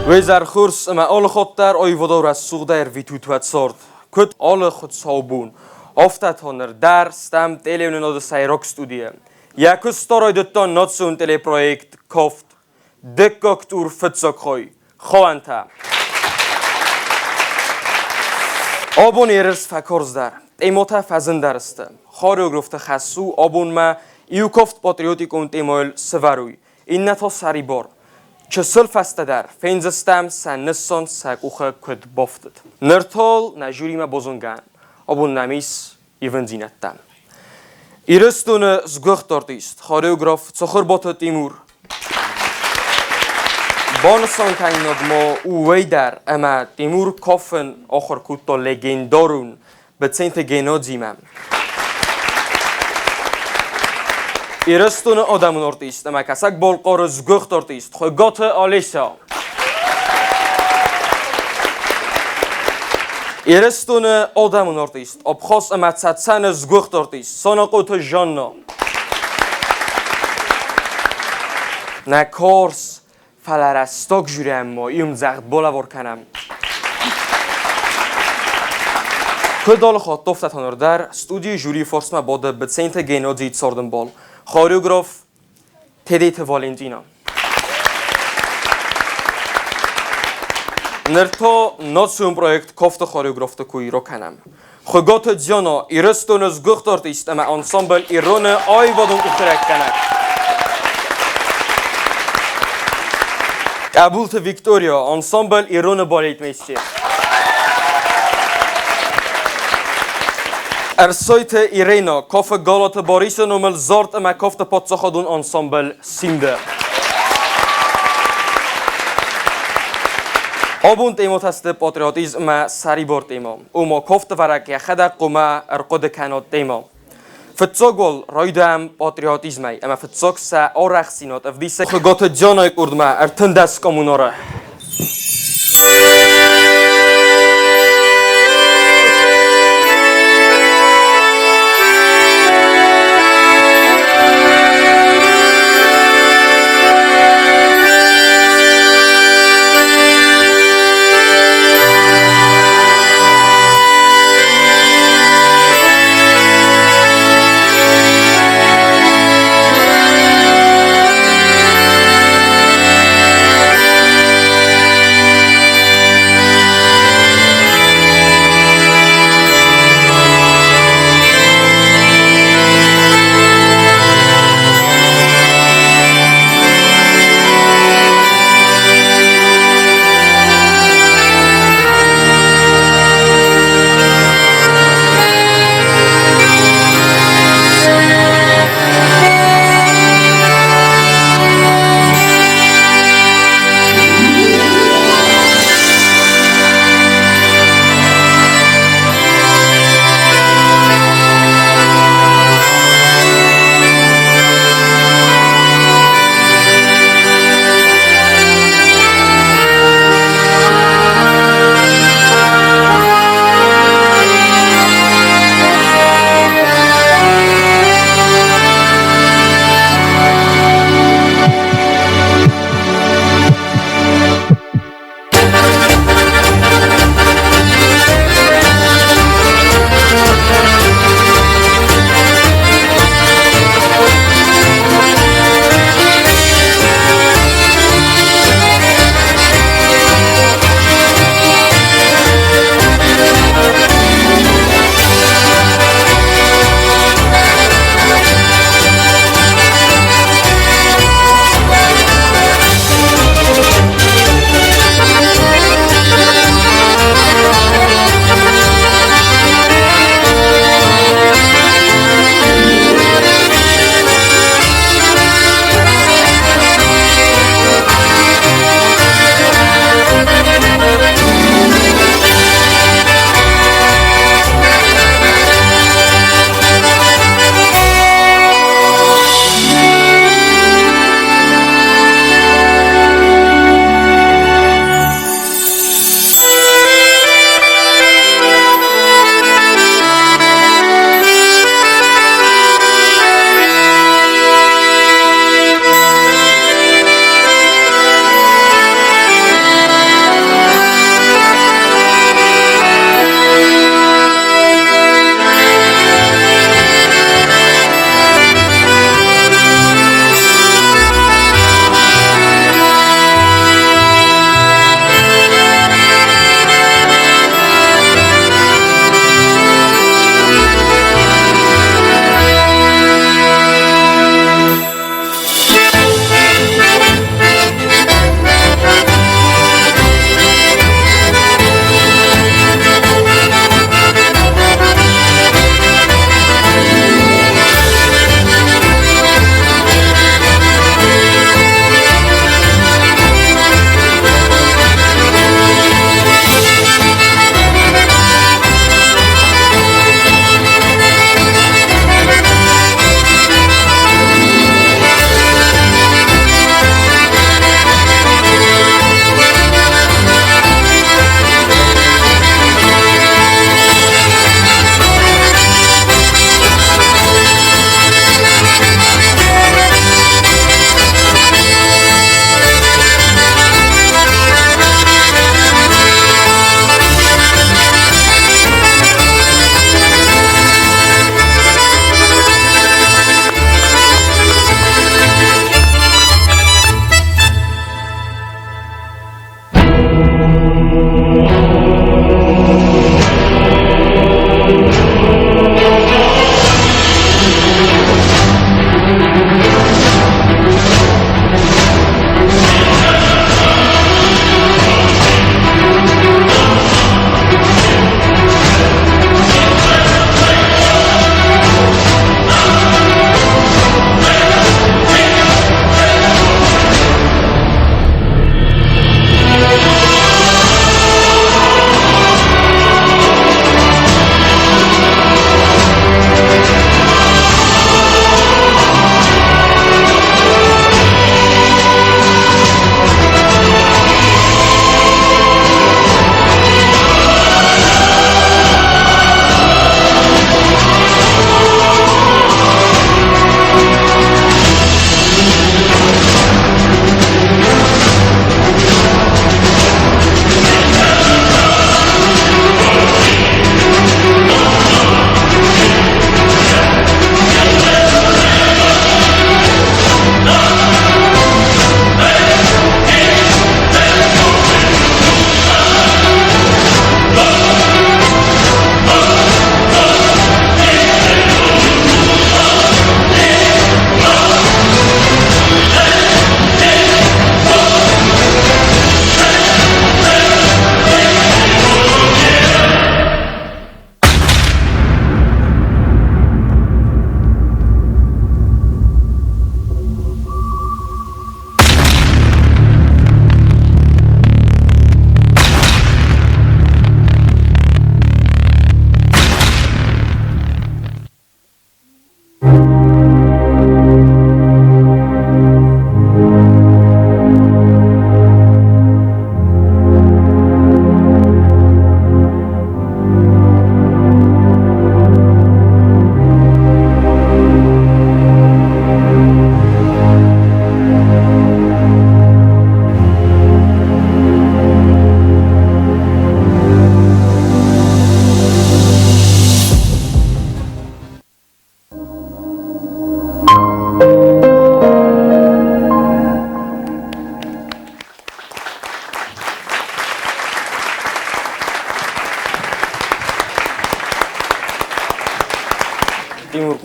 Уезӕр хорз ӕмӕ алы хатт дӕр аивадон рӕсугъдӕй ӕрвитут уӕ цард. Куыд алы хуыцаубон, афтӕ та ныр дӕр стӕм телеуынынады сӕйраг студийы. Йӕ куыст та райдыдта национ телепроект «Кафт». Дыккаг тур фыццаг хай. Хоӕнтӕ. Абон ерыс фӕкарздӕр, темӕтӕ фӕзындӕр сты. Хореографты хӕс у абонмӕ иу кафт патриотикон темӕйыл сӕвӕрой, иннӕ та сӕрибар. Чысыл фӕстӕдӕр фендзыстӕм сӕ нысан сӕ къухы куыд бафтыд. Ныр та нӕ жюримӕ базонгӕ. Абон нӕм ис ивындзинӕдтӕ. Ирыстоны сгуыхт артист, хореограф Цохырбаты Тимур. Банысан кӕнинаг ма у уый дӕр, ӕмӕ Тимур кафын ахуыр кодта легендарон Быценты Геннадимӕ. Ирыстоны адӕмон артист ӕмӕ Кӕсӕг-Балхъары сгуыхт артист Хуыгаты Олеся. Ирыстоны адӕмон артист, Абхаз ӕмӕ Цӕцӕны сгуыхт артист Санахъоты Жанна. Нӕ карз, фӕлӕ рӕстӕг жюрийӕн ма иумдзӕгъд балӕвар кӕнӕм. Куыд алы хатт, афтӕ та ныр дӕр студийы жюрийы фарсмӕ бады Быценты Геннадийы цардӕмбал, хореограф Тедеты Валентина. Ныр та национ проект Кафты хореографты кой ракӕнӕм. Хуыгаты Диана Ирыстоны сгуыхт артист ӕмӕ ансамбль Ироны аивадон къухдарӕггӕнӕг. Къӕбулты Виктория, ансамбль Ироны балетмейстер. Ӕрсойты Ирена, кафы Галаты Барисы номыл зард ӕмӕ кафты паддзахадон ансамбль Симды. Абон темӕтӕ сты патриотизм ӕмӕ сӕрибар темӕ. Ома кафтывӕрӕг йӕхӕдӕг хъуамӕ ӕрхъуыды кӕнӕд темӕ. Фыццаг уал райдайӕм патриотизмӕй ӕмӕ фыццаг сӕ арӕхстдзинад ӕвдисӕг Хуыгаты Дианайы къордмӕ 13 коммунары.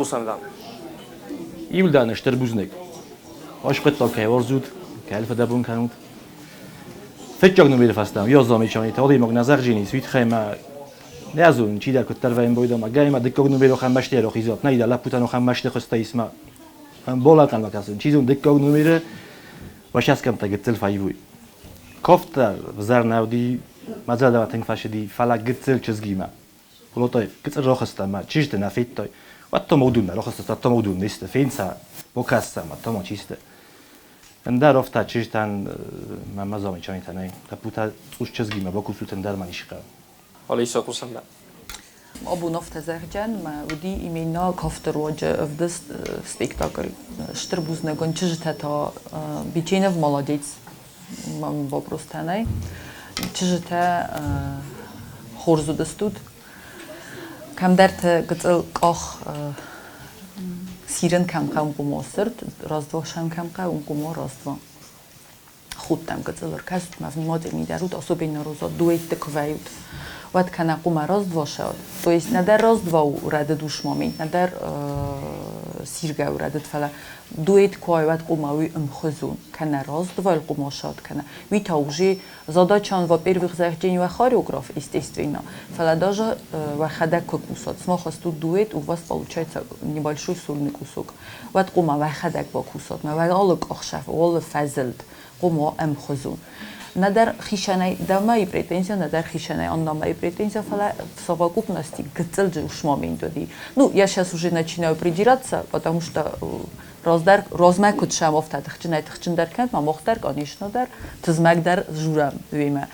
Хъусӕм дӕм. Иулдӕн стыр бузныг. Хорз хъуыддаг кӕй уарзут, кӕй фыдӕбон кӕнут. Фыццаг номеры фӕстӕ ёззамичани адӕймаг нӕ зӕгъджини суитхӕй нӕ зонын, чидӕр куыддӕр вӕййын бойдӕмӕ. Гӕймӕ дыккаг номер охӕн мӕсты ӕрохизат. Нӕ, лӕппутӕн охӕн мӕсты хуызтӕ исмӕ. Болатӕн бакӕсын. Чи зон, дыккаг номеры уӕсӕскӕмттӕ гыццыл фӕивой. Кофтдӕр взӕр нӕ уыди, мӕ зӕрдӕмӕ тынг фӕцыди, фӕлӕ гыццыл чызгимӕ. Болатай гыццыл рохӕстӕ мӕ чызджыты нӕ федтай. Уӕд та ма уыдон нӕ рохӕстӕ, уӕд та ма уыдон не сты. Фен сӕ, бакӕс сӕм, уӕд та ма чи сты. Ӕндӕр афтӕ чызджытӕн мӕнмӕ замечанитӕ нӕй. Лӕппутӕ цъус чызгимӕ бакусут, ӕндӕр мӕ ницы хъӕуы. Алиса, хъусӕм дӕ. Абон афтӕ зӕгъджан, мӕ уыди именно кафты руаджы ӕвдыст спектакль. Стыр бузныг чызджытӕ та Биченов молодец, вопрос та нӕй. Чызджытӕ хорз уыдыстут. Кӕмдӕрты гыцъыл къах сирын кӕм хъӕуы къумо сырд, раз-два сӕм кӕм хъӕуы къумо раз-два. Худтӕм гыцъыл ӕркӕсут ма внимательней дарут, особенно роза дуэтты куы вӕййут, уӕд кӕнӕ хъуымӕ раз-два сӕ, то есть нӕдӕр раз-два у рӕдыд ус момент, нӕдӕр сиргӕ у рӕдыд, фӕлӕ дуэт куы уай, уӕд хъуымӕ уый ӕмхуызон, кӕнӕ раз-два хъуымӕ сӕд, кӕнӕ уый та уже задачан, во-первых, зӕгъджен уӕ хореограф, естественно, фӕлӕ даже уӕхӕдӕг куы кусат, сымах тут дуэт, у вас получается небольшой сольный кусок, уӕд хъуымӕ уӕхӕдӕг бакусат, мӕ уӕ алы къахсӕф, алы фӕзылд хъуымӕ ӕмхуызон. Нӕдӕр хицӕнӕй дӕмӕ претензия, нӕдӕр хицӕнӕй аннӕмӕ претензия, фӕлӕ в совокупности гыццыл джус момент уыди. Ну, я сейчас уже начинаю придираться, потому что раздӕр размӕ куыд сӕм, афтӕ тыхджынӕй тыхджындӕр кӕнт, ма мах дӕр, конечно дӕр, тызмӕгдӕр журӕм уемӕ.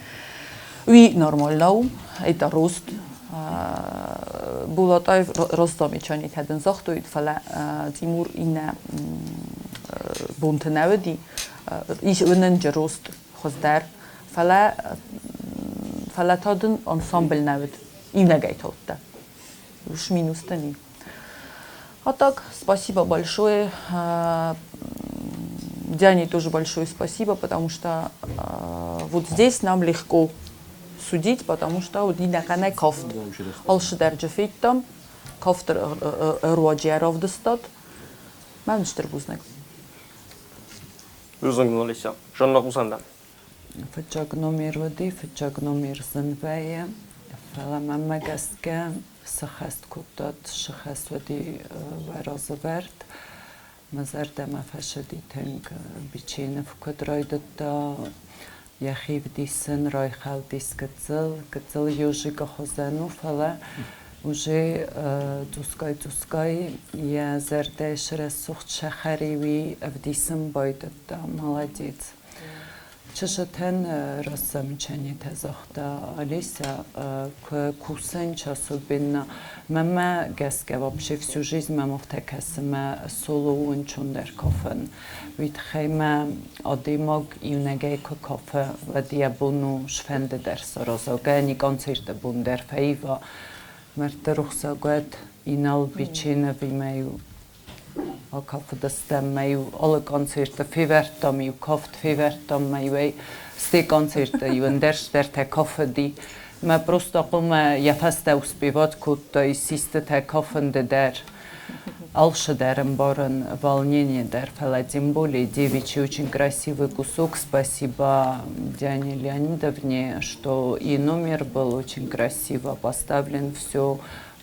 Уый нормально у, это рост. Булатаев рост замечание дын загътой, фӕлӕ Тимур иннӕ бонты нӕ уыди. Ис уынынджы рост хуыздӕр, фӕлӕ фӕлӕ та дын ансамбль нӕ уыд. Иунӕгӕй та уыдтӕ. Уж минус-то не. А так, спасибо большое. Диане тоже большое спасибо, потому что вот здесь нам легко судить, потому что вот ӕнӕхъӕнӕй кафт. Алшыдӕр федтам, кафт руаджы ӕрӕвдыстат. Мӕн стыр бузныг. Бузныг, Олеся. Жанна, хъусӕм дӕм. Фыццаг номер уыди, фыццаг номер зын вӕййы, фӕлӕ мӕнмӕ гӕсгӕ сыххӕст кодтат, сыххӕст уыди уӕ разӕвӕрд. Мӕ зӕрдӕмӕ фӕцыди тынг Биченов куыд райдыдта йӕхи вдисын, райхӕлдис гыццыл, гыццыл ежикы хуызӕн у, фӕлӕ уже цъусгай-цъусгай йӕ зӕрдӕйы срӕсугъд сахари уый ӕвдисын байдыдта. Молодец. Чызджытӕн раст замечаниетӕ загъта Олеся, куы кусын особенно мӕнмӕ гӕсгӕ вообще всю жизнь мӕм афтӕ кӕсы, мӕ соло у ӕнцондӕр кафын. Уый тыххӕй мӕ адӕймаг иунӕгӕй куы кафы, уӕд йӕ бон у сфӕнды дӕр сараза, гӕни концерты бон дӕр фӕива. Мӕрдты рухсаг уӕд Инал Биченовимӕ-иу акафыдыстӕм мӕ-иу алы концерты февӕрдтам-иу кафт, февӕрдтам мӕ-иу ӕй стӕй концерты-иу ӕндӕр цыдӕртӕ кафыди. Мӕ просто хъуамӕ йӕ фӕстӕ успевать кодтай систытӕ кафынды дӕр. Алцы дӕр ӕмбарын, волнение дӕр, фӕлӕ тем более девичий очень красивый кусок. Спасибо Диане Леонидовне, что и номер был очень красиво поставлен, все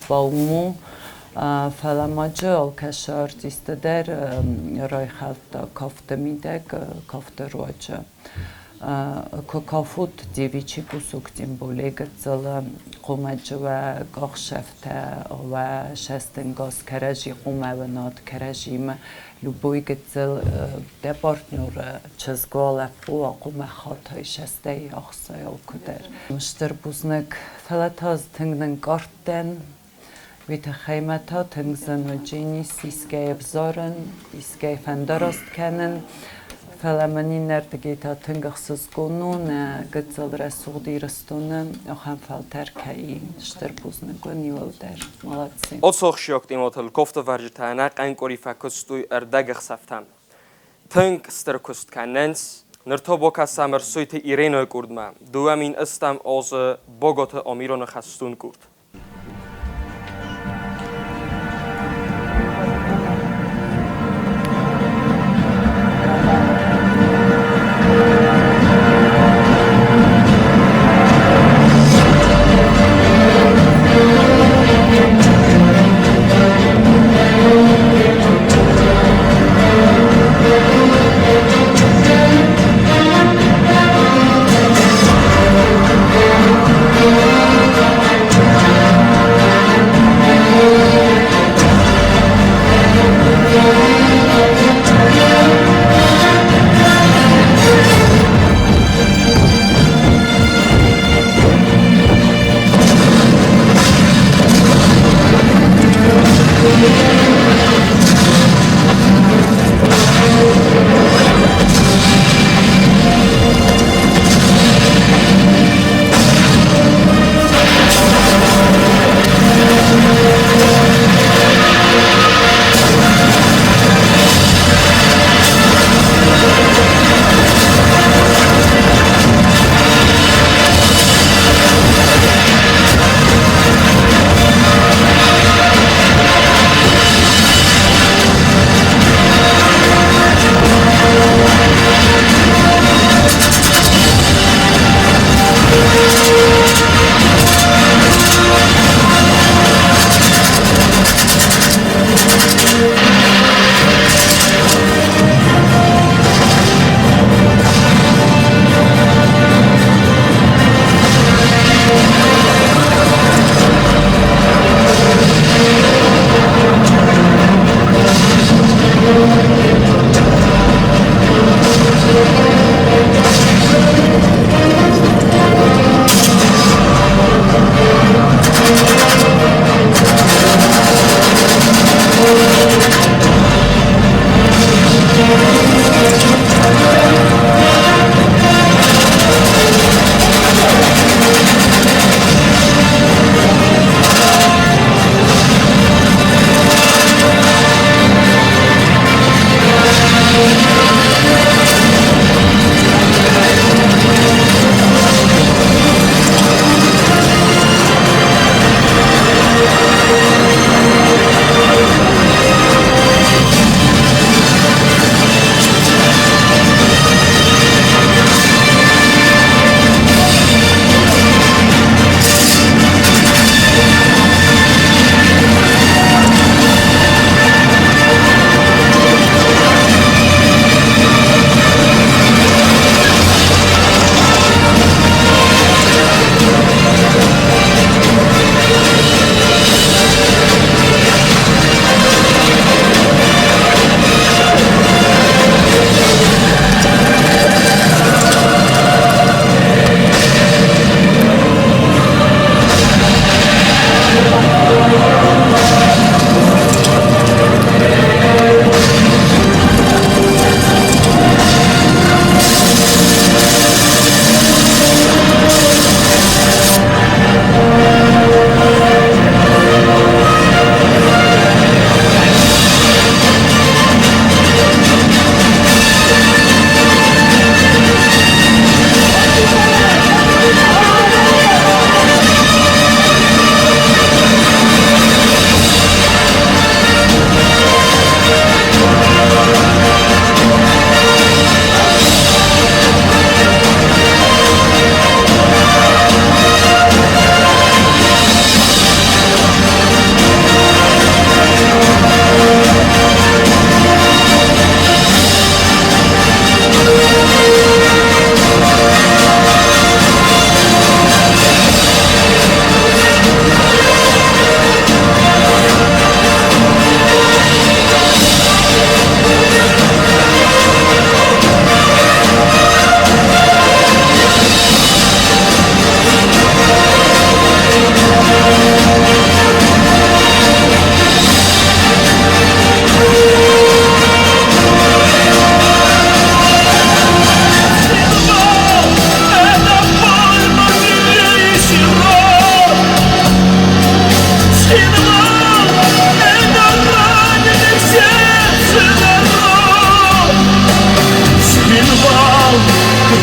по уму. Фӕлӕ ма джы алкӕцы артисты дӕр райхӕлдта кафты мидӕг, кафты руаджы. Куы кафут девичий кусок, тем более гыццыл хъуымаджы уӕ къахсӕфтӕ, уӕ сӕстӕнгас кӕрӕдзи хъуымӕ уынат, кӕрӕдзимӕ любой гыццыл дӕ партнеры чызг уа, лӕппу уа, хъуымӕ хатай сӕстӕй ӕхсай алкуыдӕр. Стыр бузныг, фӕлӕ та ӕз тынг нынкъард дӕн. Уый тыххӕй мӕ та тынг зын уыди искӕй ӕвзарын, искӕй фӕндараст кӕнын. Фӕлӕ мын иннӕрдыгӕй та тынг ӕхсызгон у, нӕ гыццыл рӕсугъд Ирыстоны ахӕм фӕлтӕр кӕй и. Стыр бузныг уын иуылдӕр. Молодцы. Оцохсиог Тимотел кофтӕвӕрджытӕ ӕнӕхъӕн къуыри фӕкуыстой ӕрдӕгӕхсӕвтӕм. Тынг стыр куыст кӕнынц. Ныр та бакӕсӕм Ӕрсойты Иренойы къордмӕ. 2008 азы Боготы Амираны хӕстон къорд.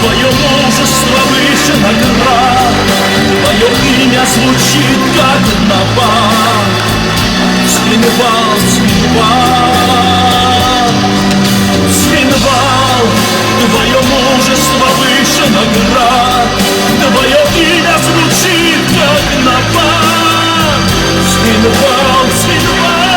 Твое мужество выше наград, Твое имя звучит, как набат. Цхинвал, Цхинвал, Цхинвал, Твое мужество выше наград, Твое имя звучит, как набат. Цхинвал, Цхинвал.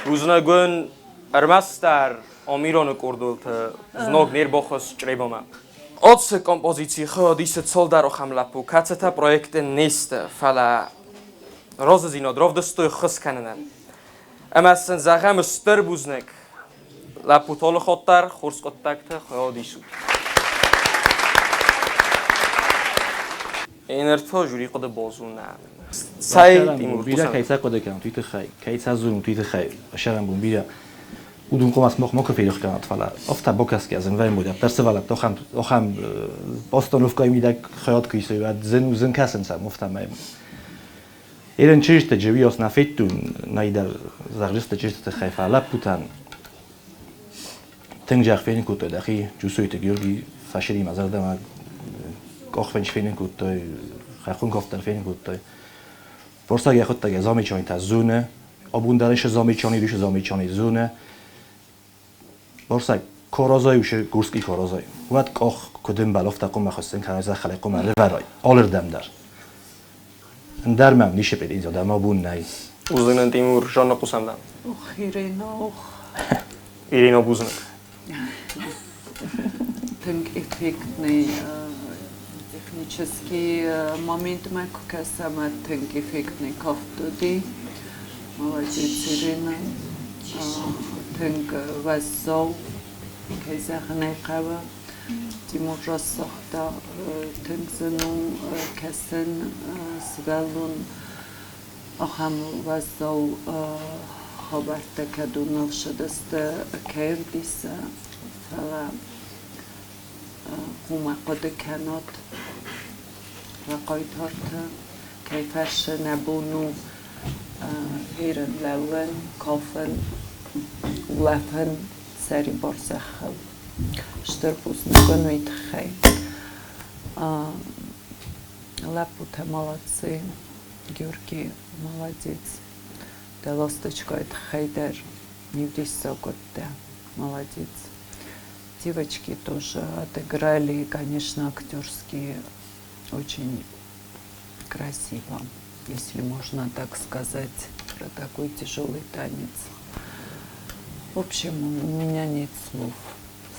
Бузныг ӕрмӕстдӕр Омироны къордылты зног не рбохос чъребомӕ. Оцы композици хыгъд исы цалдӕр ахӕм лӕппу, кӕцытӕ проекты не сты, фӕлӕ разыдзинад равдыстой ххуыс кӕнынӕн. Ӕмӕ сын зӕгъӕм стыр бузныг. Лӕппу Толыхот дӕр хорз хъуыддӕгты хайад исут. Энерто жюри хъуыды базонӕн. Цӕй, Тимур, Бирӕ кӕй цӕ хъуыды кӕнут, уый тыххӕй, кӕй цӕ дзурут, уый тыххӕй сӕрӕнбон бирӕ. Уыдон хъуамӕ смох макуы ферох кӕнат, фӕлӕ афтӕ бакӕсгӕ зын вӕййы дӕр сывӕллӕттӕ ахӕм ахӕм постановкӕйы мидӕг хайад куы исой, уӕд зын зын кӕсын сӕм афтӕмӕй. Ерын чызджыты джиуиос нӕ федтон, нӕдӕр зӕгъджысты чызджыты тыххӕй, фӕлӕ лӕппутӕн тынг зӕгъ фенын кодтой дӕхи Джусойты Георгий фӕсыди мӕ зӕрдӕмӕ, къохфынч фенын кодтой, хӕххон кофт дӕр фенын кодтой. Форсаг йӕхуыдтӕг йӕ замечанитӕ зоны, абон дӕр ис замечани, ис замечани зоны. Форсаг корозой усы гурский корозой. Уӕд къох куыд ӕмбӕлы, афтӕ хъуамӕ хӕссын кӕнай зӕххӕй хъуамӕ ӕрӕвӕрай алырдӕм дӕр. Ӕндӕр мӕм ницы претензия дӕр мӕ бон нӕй. Бузныг Тимур, Жанна хъусӕм дӕм. Ох, Ирина, ох. Ирина, бузныг. Тынг эффектный технический моментмӕ куы кӕсӕм, тынг эффектный кафт уыди. Молодец, Ирина. Тынг уӕззау, кӕй зӕгъын ӕй хъӕуы. Тимур расагъта, тынг зын у кӕсын сывӕллон ахӕм уӕззау хабӕрттӕ кӕд уын ӕхсыдысты, кӕй ӕвдисы, фӕлӕ хъуамӕ хъуыды кӕнат уӕ хъайтарты, кӕй фӕрсы нӕ бон у херын лӕууын, кафын, улӕфын сӕрибар зӕххыл. Стыр бузныг уын уый тыххӕй. Лӕппутӕ молодцы, Георгий молодец. Дӕ ласточкайы тыххӕй дӕр иу диссаг уыдтӕ. Молодец. Девочки тоже отыграли, конечно, актерские очень красиво, если можно так сказать, про такой тяжелый танец. В общем, у меня нет слов.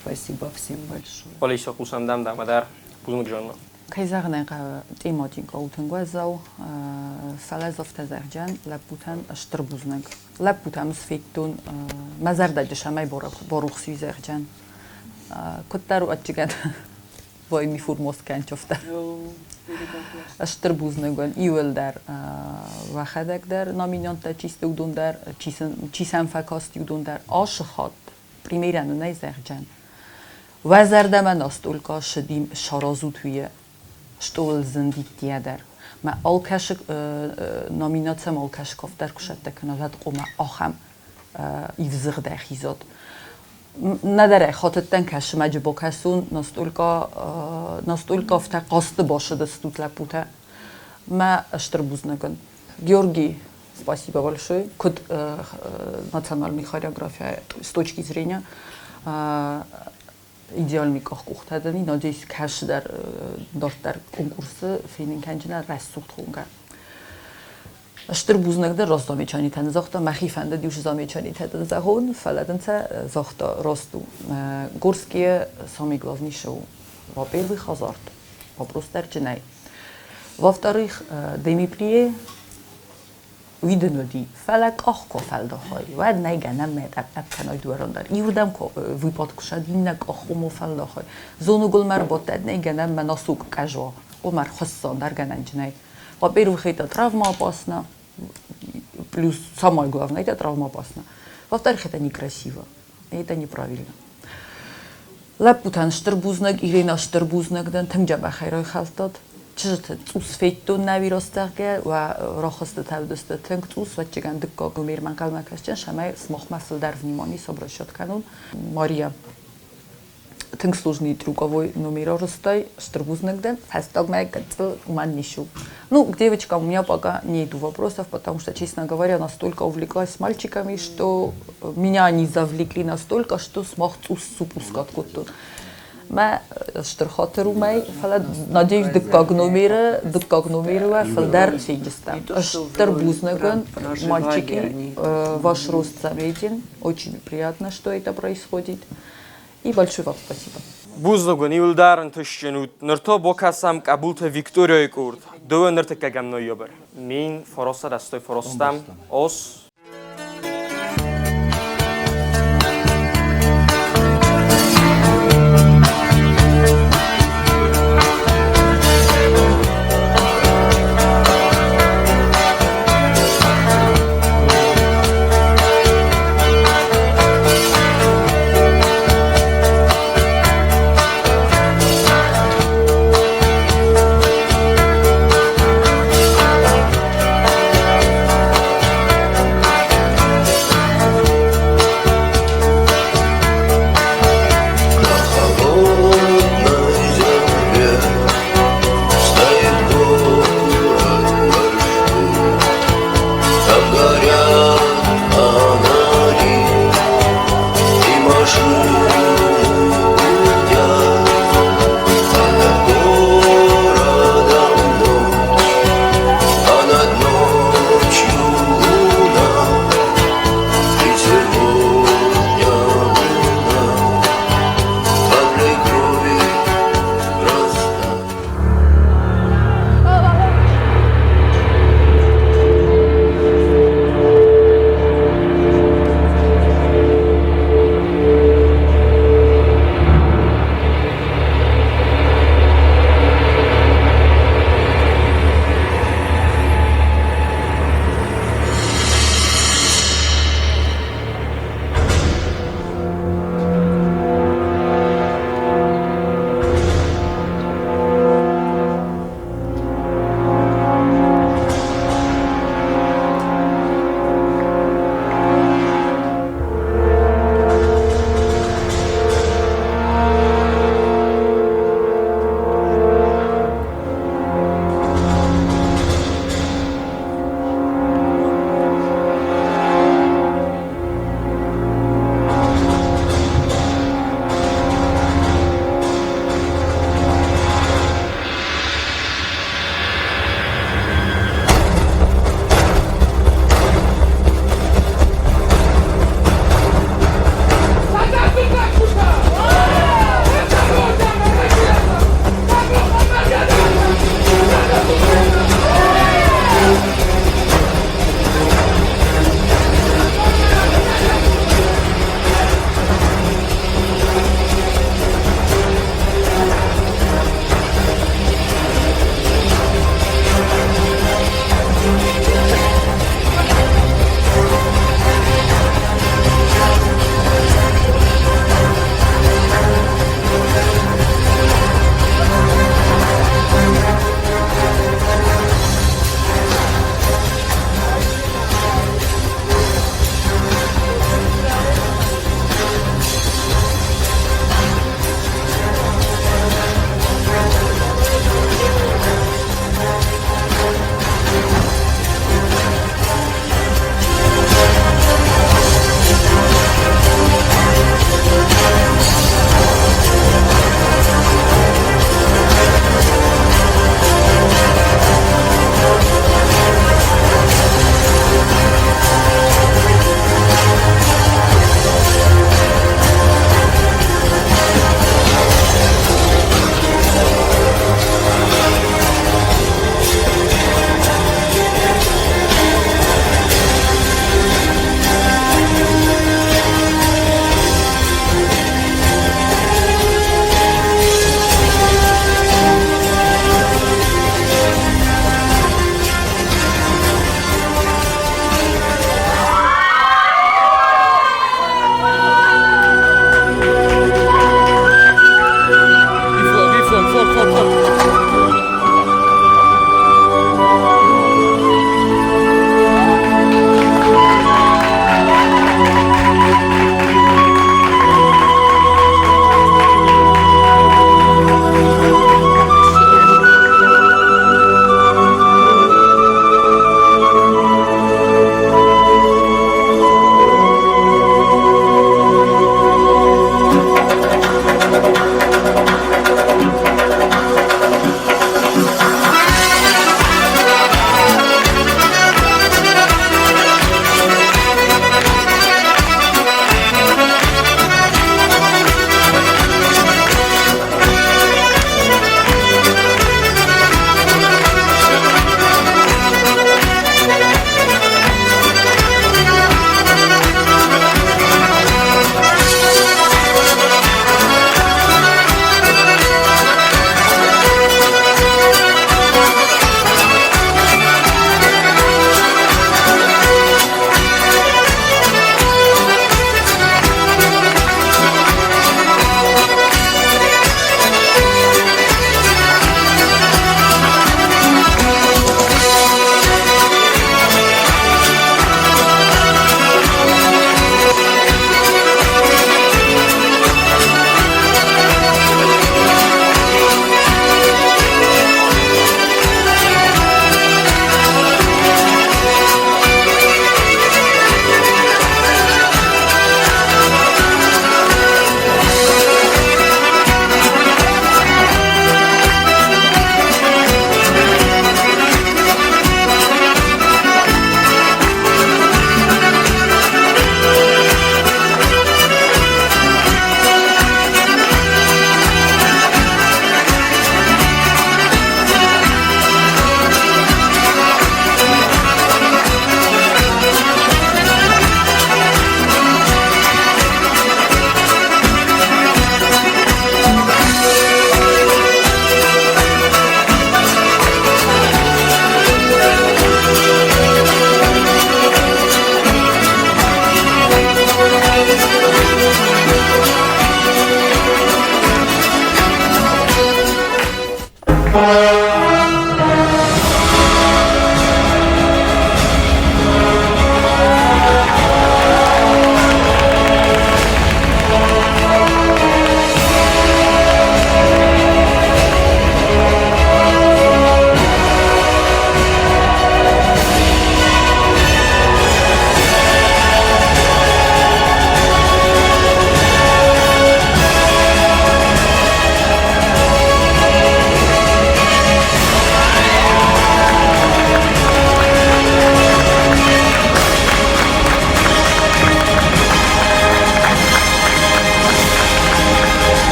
Спасибо всем большое. Олеся, хъусӕм дӕм дӕмӕ дӕр. Бузныг, Жанна. Кӕй зӕгъын ӕй хъӕуы, Тъимоти тынг уӕззау, фӕлӕ афтӕ зӕгъджан лӕппутӕн стыр бузныг. Лӕппутӕм федтон, мӕ зӕрдӕджы сӕмӕй барухс уи зӕгъджан. Куыддӕр уӕдджыгӕн вой ми фурмоскӕнчофта. Стыр бузныг уын иуылдӕр уӕхӕдӕг дӕр номинанттӕ чи сты, уыдон дӕр, чи сӕм фӕкасти, уыдон дӕр. Ашы хатт премьерӕ нын ӕй зӕгъджан. Уӕ зӕрдӕмӕ настолько шыди саразут уйы стъолыл зындиттийӕ дӕр. Мӕ алкӕсы номинациям алкӕсы кафт дӕр куы сӕттӕ кӕна, уӕд хъуамӕ ахӕм ивзыгъдӕй хизот. Нӕдӕр ӕй хатыдтӕн кӕсымӕджы бакӕсон, настолько настолько афтӕ хъазты басыдыстут лӕппутӕ. Мӕ стыр бузныг ын. Георгий, спасибо большое. Куыд национальный хореография с точки зрения идеальный къахкъухтӕ дӕн, надеюсь, кӕсдӕр дарддӕр конкурсы фенын кӕнджынӕ рӕсугъд хонгӕ. Стыр бузныг дӕр раст замечанитӕ загъта, мӕхи фӕндыд иу замечанитӕ дын зӕгъон, фӕлӕ дын сӕ загъта раст у. Горские самый главный шоу. Во-первых, азарт. Вопрос дӕрджынӕй. Во-вторых, demi-plié уый дын уыди, фӕлӕ къах куы фӕлдахай, уӕд нӕй гӕнӕн мӕ тъӕпп кӕнай дуарон дӕр. Иуырдӕм выпад куы сӕд, иннӕ къах уым фӕлдахай. Зонугыл мӕ рбадтӕд нӕй гӕнӕн мӕ носок къӕза, уым ӕрхуыссон дӕр гӕнӕнджынӕй. Во-первых, это травма опасна. Плюс самое главное, это травмоопасно. Во-вторых, это некрасиво, это неправильно. Лӕппутӕн стыр бузныг, Ирена стыр бузныг дӕн, тынг дзӕбӕхӕй райхӕлдтат. Чызджыты цъус федтон нӕ вирустӕгӕ, уӕ рохысты уыдысты тынг цъус, вӕччыгӕн дыккаг номермӕ ӕнхъӕлмӕ кӕсджын, цӕмӕй сымахмӕ фылдӕр внимание обращать кӕнон. Мария, тынг сложный трюковой номер арызтай, стыр бузныг дӕн, фӕстагмӕ гыццыл уымӕн не у. Ну, к девочкам у меня пока нету вопросов, потому что, честно говоря, настолько увлеклась мальчиками, что меня они завлекли настолько, что смог цъус супускать кодтон. Мӕ стыр хатыр уымӕй, фӕлӕ, надеюсь, дыккаг номеры уӕ фылдӕр фенджыстӕм. Стыр бузныг мальчики, ваш рост заметен, очень приятно, что это происходит. И большое вам спасибо. Бузныг уын, иуылдӕр ӕнтыстджын ут. Ныр та бакӕсӕм Къӕбулты Викторияйы къорд. Дыууӕ ныртыккӕгӕм ноябрь. 1989 аз.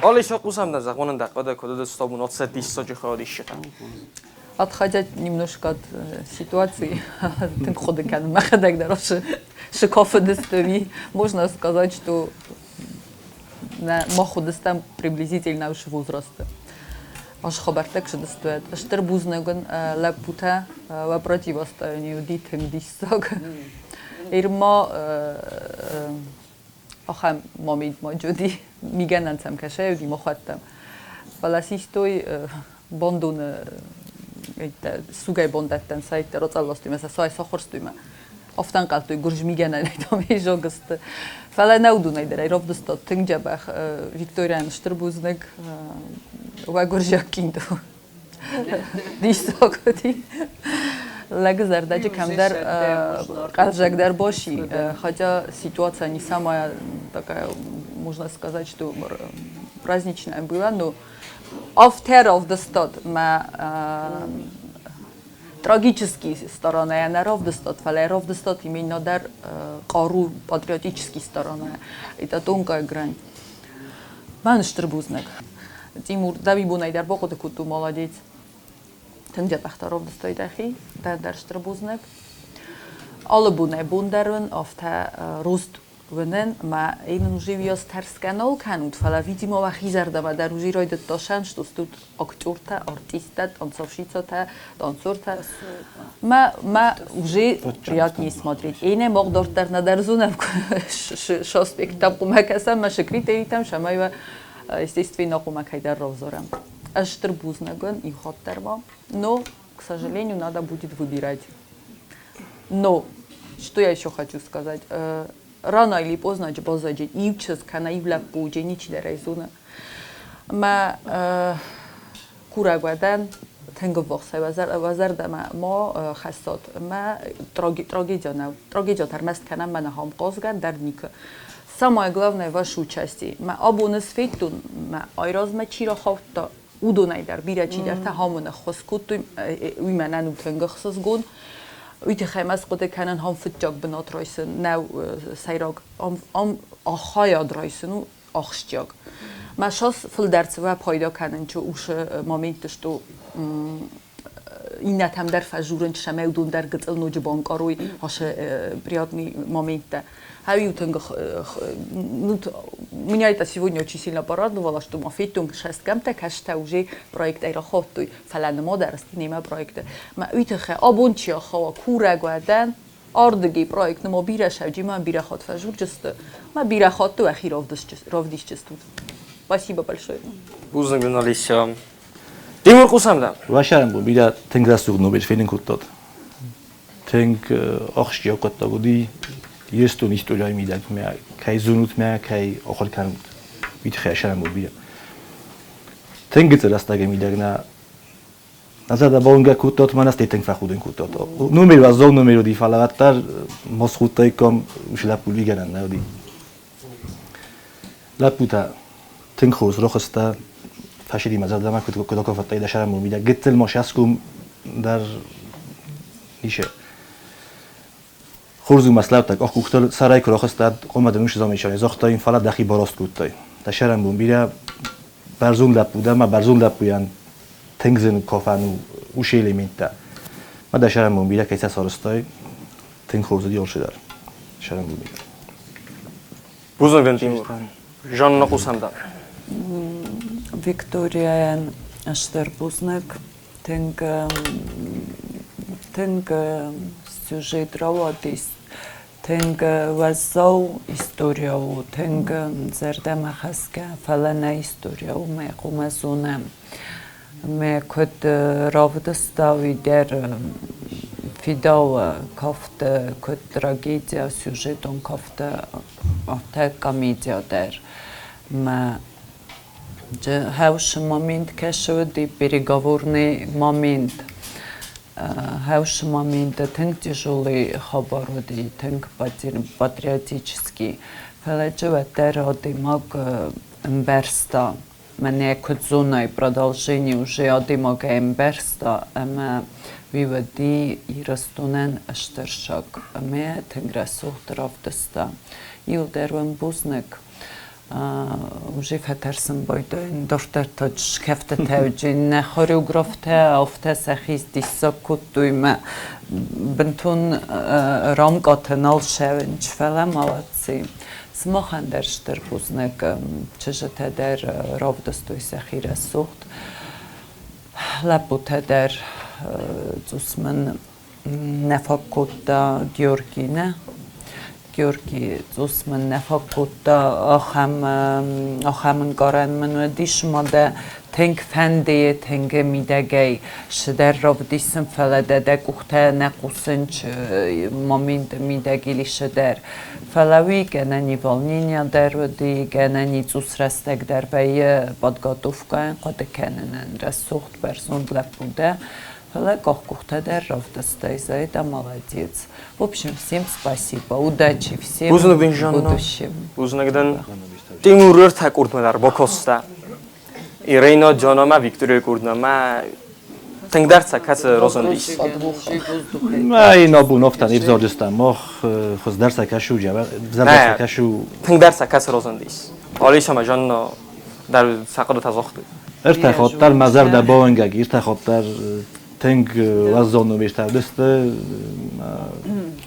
Олеся Кусамда законында кода кода стобун отса диссоджи ходишта. Отходя немножко от ситуации, тынг хъуыды кӕнын мӕхӕдӕг дӕр сыкафыдысты, можно сказать, что мах уыдыстӕм приблизительно уышы возрасты. Аш хабӕрттӕ куы Стыр бузныг уын, лӕппутӕ, уӕ противостояние уыди тынг диссаг. Ирма ахӕм момент ма уыди, мигӕнӕн сӕм кӕсӕй уыди махуӕттӕм. Фӕлӕ систой бандоны сугӕй бандӕттӕн сайттӕ рацъалластой мӕ сӕ сай сахуырстой мӕ. Афтӕ ӕнхъӕлдтой гуырдз мигӕнӕнӕй там изогысты. Фӕлӕ нӕ уыдонӕй дӕр ӕй равдыста тынг дзӕбӕх. Викторияйӕн стыр бузныг, уӕ гуырдзиаг киндо. Диссаг уыди. Лӕгы зӕрдӕджы кӕмдӕр хъӕлдзӕгдӕр баси, хотя ситуация не самая такая, можно сказать, что праздничная была, но афтӕ равдыстат мӕ трагический сторона нӕ равдыстат, фӕлӕ равдыстат именно дӕр хъару патриотический сторона. Это тонкая грань. Мӕн стыр бузныг. Тимур, дӕуи бонӕй дӕр бахъуыды кодтон, молодец. Тынг дзӕбӕх равдыстай дӕхи, дӕ дӕр стыр бузныг. Алы бонӕй бон дӕр уын афтӕ рост уынын, мӕ йын уже уыйас тӕрсгӕ нал кӕнут, фӕлӕ, видимо, уӕхи зӕрдӕмӕ дӕр уже райдыдта сӕнст, стут актертӕ, артисттӕ, танцовщицатӕ, танцортӕ. Мӕ, мӕ уже приятнее смотреть. Эйне мах дарддӕр нӕдӕр зонӕм, шо спектакль хъумӕ кӕсӕм, мӕ шы критеритӕм, цӕмӕй уӕ, естественно, хъумӕ кӕйдӕр равзарӕм. Ӕз стыр бузныг уын, иу хатт дӕр ма. Но, к сожалению, надо будет выбирать. Но, что я еще хочу сказать, рано или поздно баззади иу чызг кӕнӕ иу лӕппу уыди, ничидӕр ӕй зоны. Мӕ курӕг уӕ дӕн, тынг ӕввахсӕй уӕ зӕрдӕмӕ ма хӕссат. Мӕ трагедия нӕу. Трагедия ӕрмӕст кӕнӕм мӕнӕ ахӕм хъазгӕ дӕр никуы. Самое главное ваше участие. Мӕ абоны федтон, мӕ айразмӕ чи рахаудта, уыдонӕй дӕр бирӕ чидӕртӕ хӕмын ӕххуыс кодтой, уый мӕнӕн у тынг ӕхсызгон. Уый тыххӕй мӕ схъуыды кӕнын ам фыццаг бынат райсын нӕу сӕйраг, ам хайад райсын у ахсджиаг. Мӕ сас фылдӕр цӕуа пайда кӕнын чи усы моментты, что иннӕтӕм дӕр фӕжурын, цӕмӕй уыдон дӕр гыцъыл ноджы банкъарой ашы приятный моменттӕ. Хӕу тынг, ну, меня это сегодня очень сильно порадовало, что ма федтон шесткӕмтӕ кӕстӕ уже проект ӕй рахаудтой, фӕлӕ нымад ӕрцыди немӕ проекты. Мӕ уый тыххӕй абон чи ахауа, курӕг уӕ дӕн, ардыги проект ма бирӕ сӕвджимӕ бирӕ хатт фӕжурджысты, ма бирӕ хатты уӕхи равдисджыстут. Спасибо большое. Бузныг, Олеся. Тимур хъусӕм дӕм. Уӕ бирӕ тынг рӕсугъд номер фенын кодтат. Тынг ахсджиаг хъуыддаг уыди Ирыстон историйы мидӕг мӕ кӕй зонут мӕ кӕй ахуыр кӕнут, уый тыххӕй сӕрӕн был бирӕ. Тынг гыццыл рӕстӕгы мидӕг нӕ зӕрдӕ бауынгӕг кодтат, мӕ нӕ тынг фӕхудын кодтат. Номер уӕззау номер уыди, фӕлӕ уӕддӕр ма схудтаиккам, уыцы лӕппу лигӕнӕн нӕ уыди. Лӕппутӕ тынг хорз рохстӕ фӕсиди мӕ зӕрдӕмӕ куыд акафадтай дӕ сӕрӕн был мидӕг. Гыццыл ма сӕском дӕр ницы. Хорз у мӕ слӕудтаг, къухтыл сӕрӕй куы рахызтӕ, хъуамӕ дын уыцы замечание загътай, фӕлӕ дӕхи бараст кодтай. Дӕ сӕрӕн бон бирӕ бӕрзонд лӕппу дӕ, мӕ бӕрзонд лӕппуйӕн тынг зын кафӕн у уыцы элементтӕ. Мӕ дӕ сӕрӕн бон бирӕ кӕй сӕ сарӕзтай, тынг хорз уыди алцыдӕр. Сӕрӕн бон бирӕ. Бузныг дын, Тимур. Жанна хъусӕм дӕм. Викторияйӕн стыр бузныг. Тынг тынг сюжет рауадис, тынг уӕззау история у, тынг зӕрдӕмӕхӕсгӕ, фӕлӕ нӕ история у, мӕ хъуамӕ зонӕм. Мӕ куыд равдыста, уый дӕр фидауы кафты, куыд трагедия, сюжетон кафты, афтӕ комедия дӕр. Мӕ Хӕусы момент кӕсы уыди переговорный момент. Хӕусы моменты тынг тяжелый хабар уыди, тынг патриотический. Фӕлӕ джы уӕддӕр адӕймаг ӕмбӕрста, мӕнӕ куыд зонай, продолжение уже адӕймаг ӕмбӕрста ӕмӕ уый уыди Ирыстонӕн стыр шаг ӕмӕ тынг рӕсугъд равдыста. Иуылдӕр уӕм бузныг. Уже фӕтӕрсын байдайын, дарддӕр та скӕфтытӕ нӕ хореографтӕ афтӕ сӕхи диссаг кодтой мӕ бынтон рамкъатӕ нал сӕвынч, фӕлӕ молодцы. Сымахӕн дӕр стыр бузныг, чызджытӕ дӕр равдыстой сӕхи рӕсугъд, лӕппутӕ дӕр цъус мын нӕ фаг кодта Георги нӕ. Георги цъус мын нӕ фаг кодта, ахӕм ахӕм ӕнкъарӕн мын уыдис, ма дӕ тынг фӕнды, тынг мидӕгӕй цыдӕр равдисын, фӕлӕ дӕ дӕ къухтӕ нӕ хъусынц моменты мидӕг или цыдӕр. Фӕлӕ уый гӕнӕн и волнение дӕр уыди, гӕнӕн и цъус рӕстӕг дӕр вӕййы подготовкӕйӕн хъуыды кӕнынӕн. Рӕсугъд бӕрзонд лӕппу дӕ, Фӕлӕ къухтӕ дӕр равдыстай, за это молодец. В общем, всем спасибо, удачи всем Бузныг дын, в Жанна. будущем. Бузныг дын. Тимур ӕртӕ къордмӕ дӕр бакоста. Ирина, Джанамӕ, Виктория къордмӕ. Тынгдӕр сӕ кӕцы разындис? Мӕ набу нофтан ивзарджыстӕм мах хуыздӕр сӕ кӕсу, взӕрдӕр сӕ кӕсу. Тынгдӕр сӕ кӕцы разындис? Алисӕ Жанна дӕр сӕ хъуыдытӕ загътой. Ӕртӕ хатт дӕр мӕ зӕрдӕ бауынгӕг, ӕртӕ хатт дӕр тынг уӕззау номертӕ уыдысты.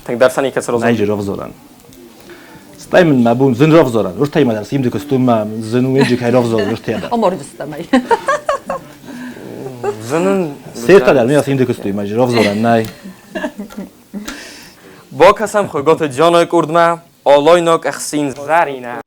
Тынгдӕр сӕ никӕцы разындис? Нӕйджы равзарӕн. Стӕй мын мӕ бон зын равзарӕн. Ӕртӕймӕ дӕр симды куыстон мӕ зын у энджи кӕй равзарон ӕртӕйӕ дӕр. Амардыстӕм ӕй. Зынын. Сертӕ дӕр ме симды куыстон мӕ равзарӕн нӕй. Бакӕсӕм Хуыгаты Дианайы къордмӕ Алайнаг ӕхсин Зӕринӕ.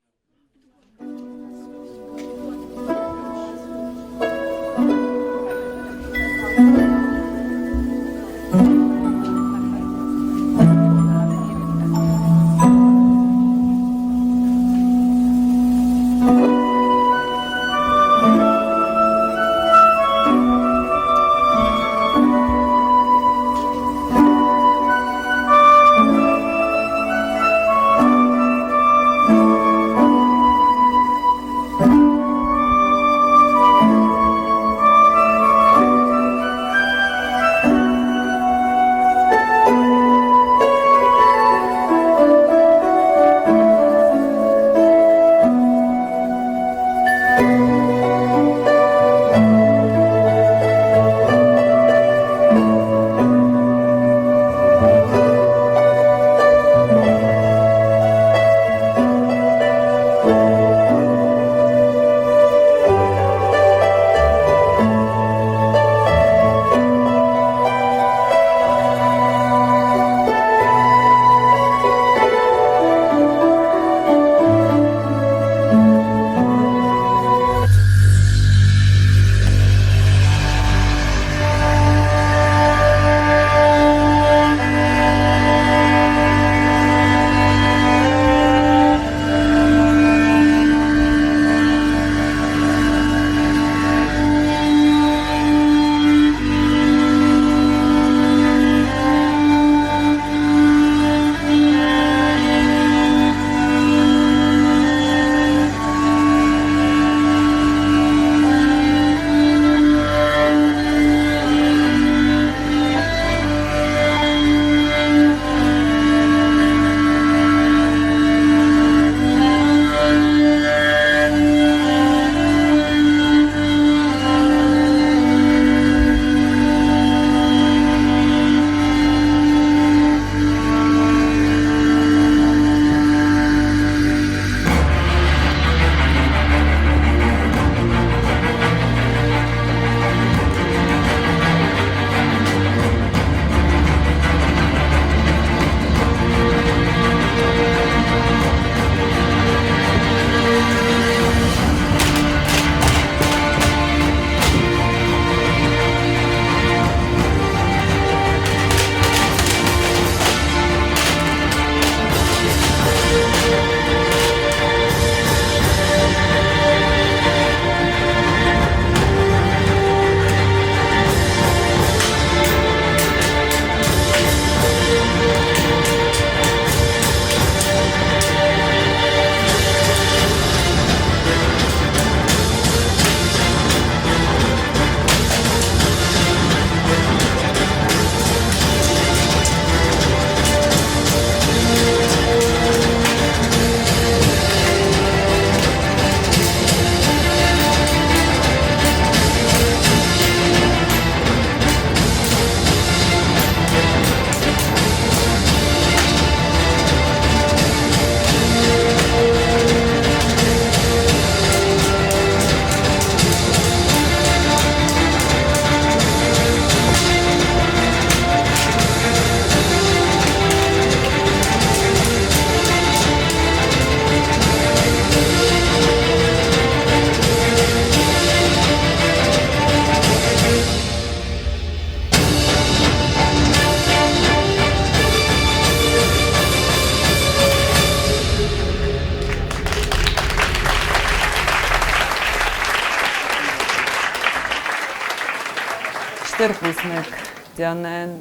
Стыр бузныг Дианӕйӕн,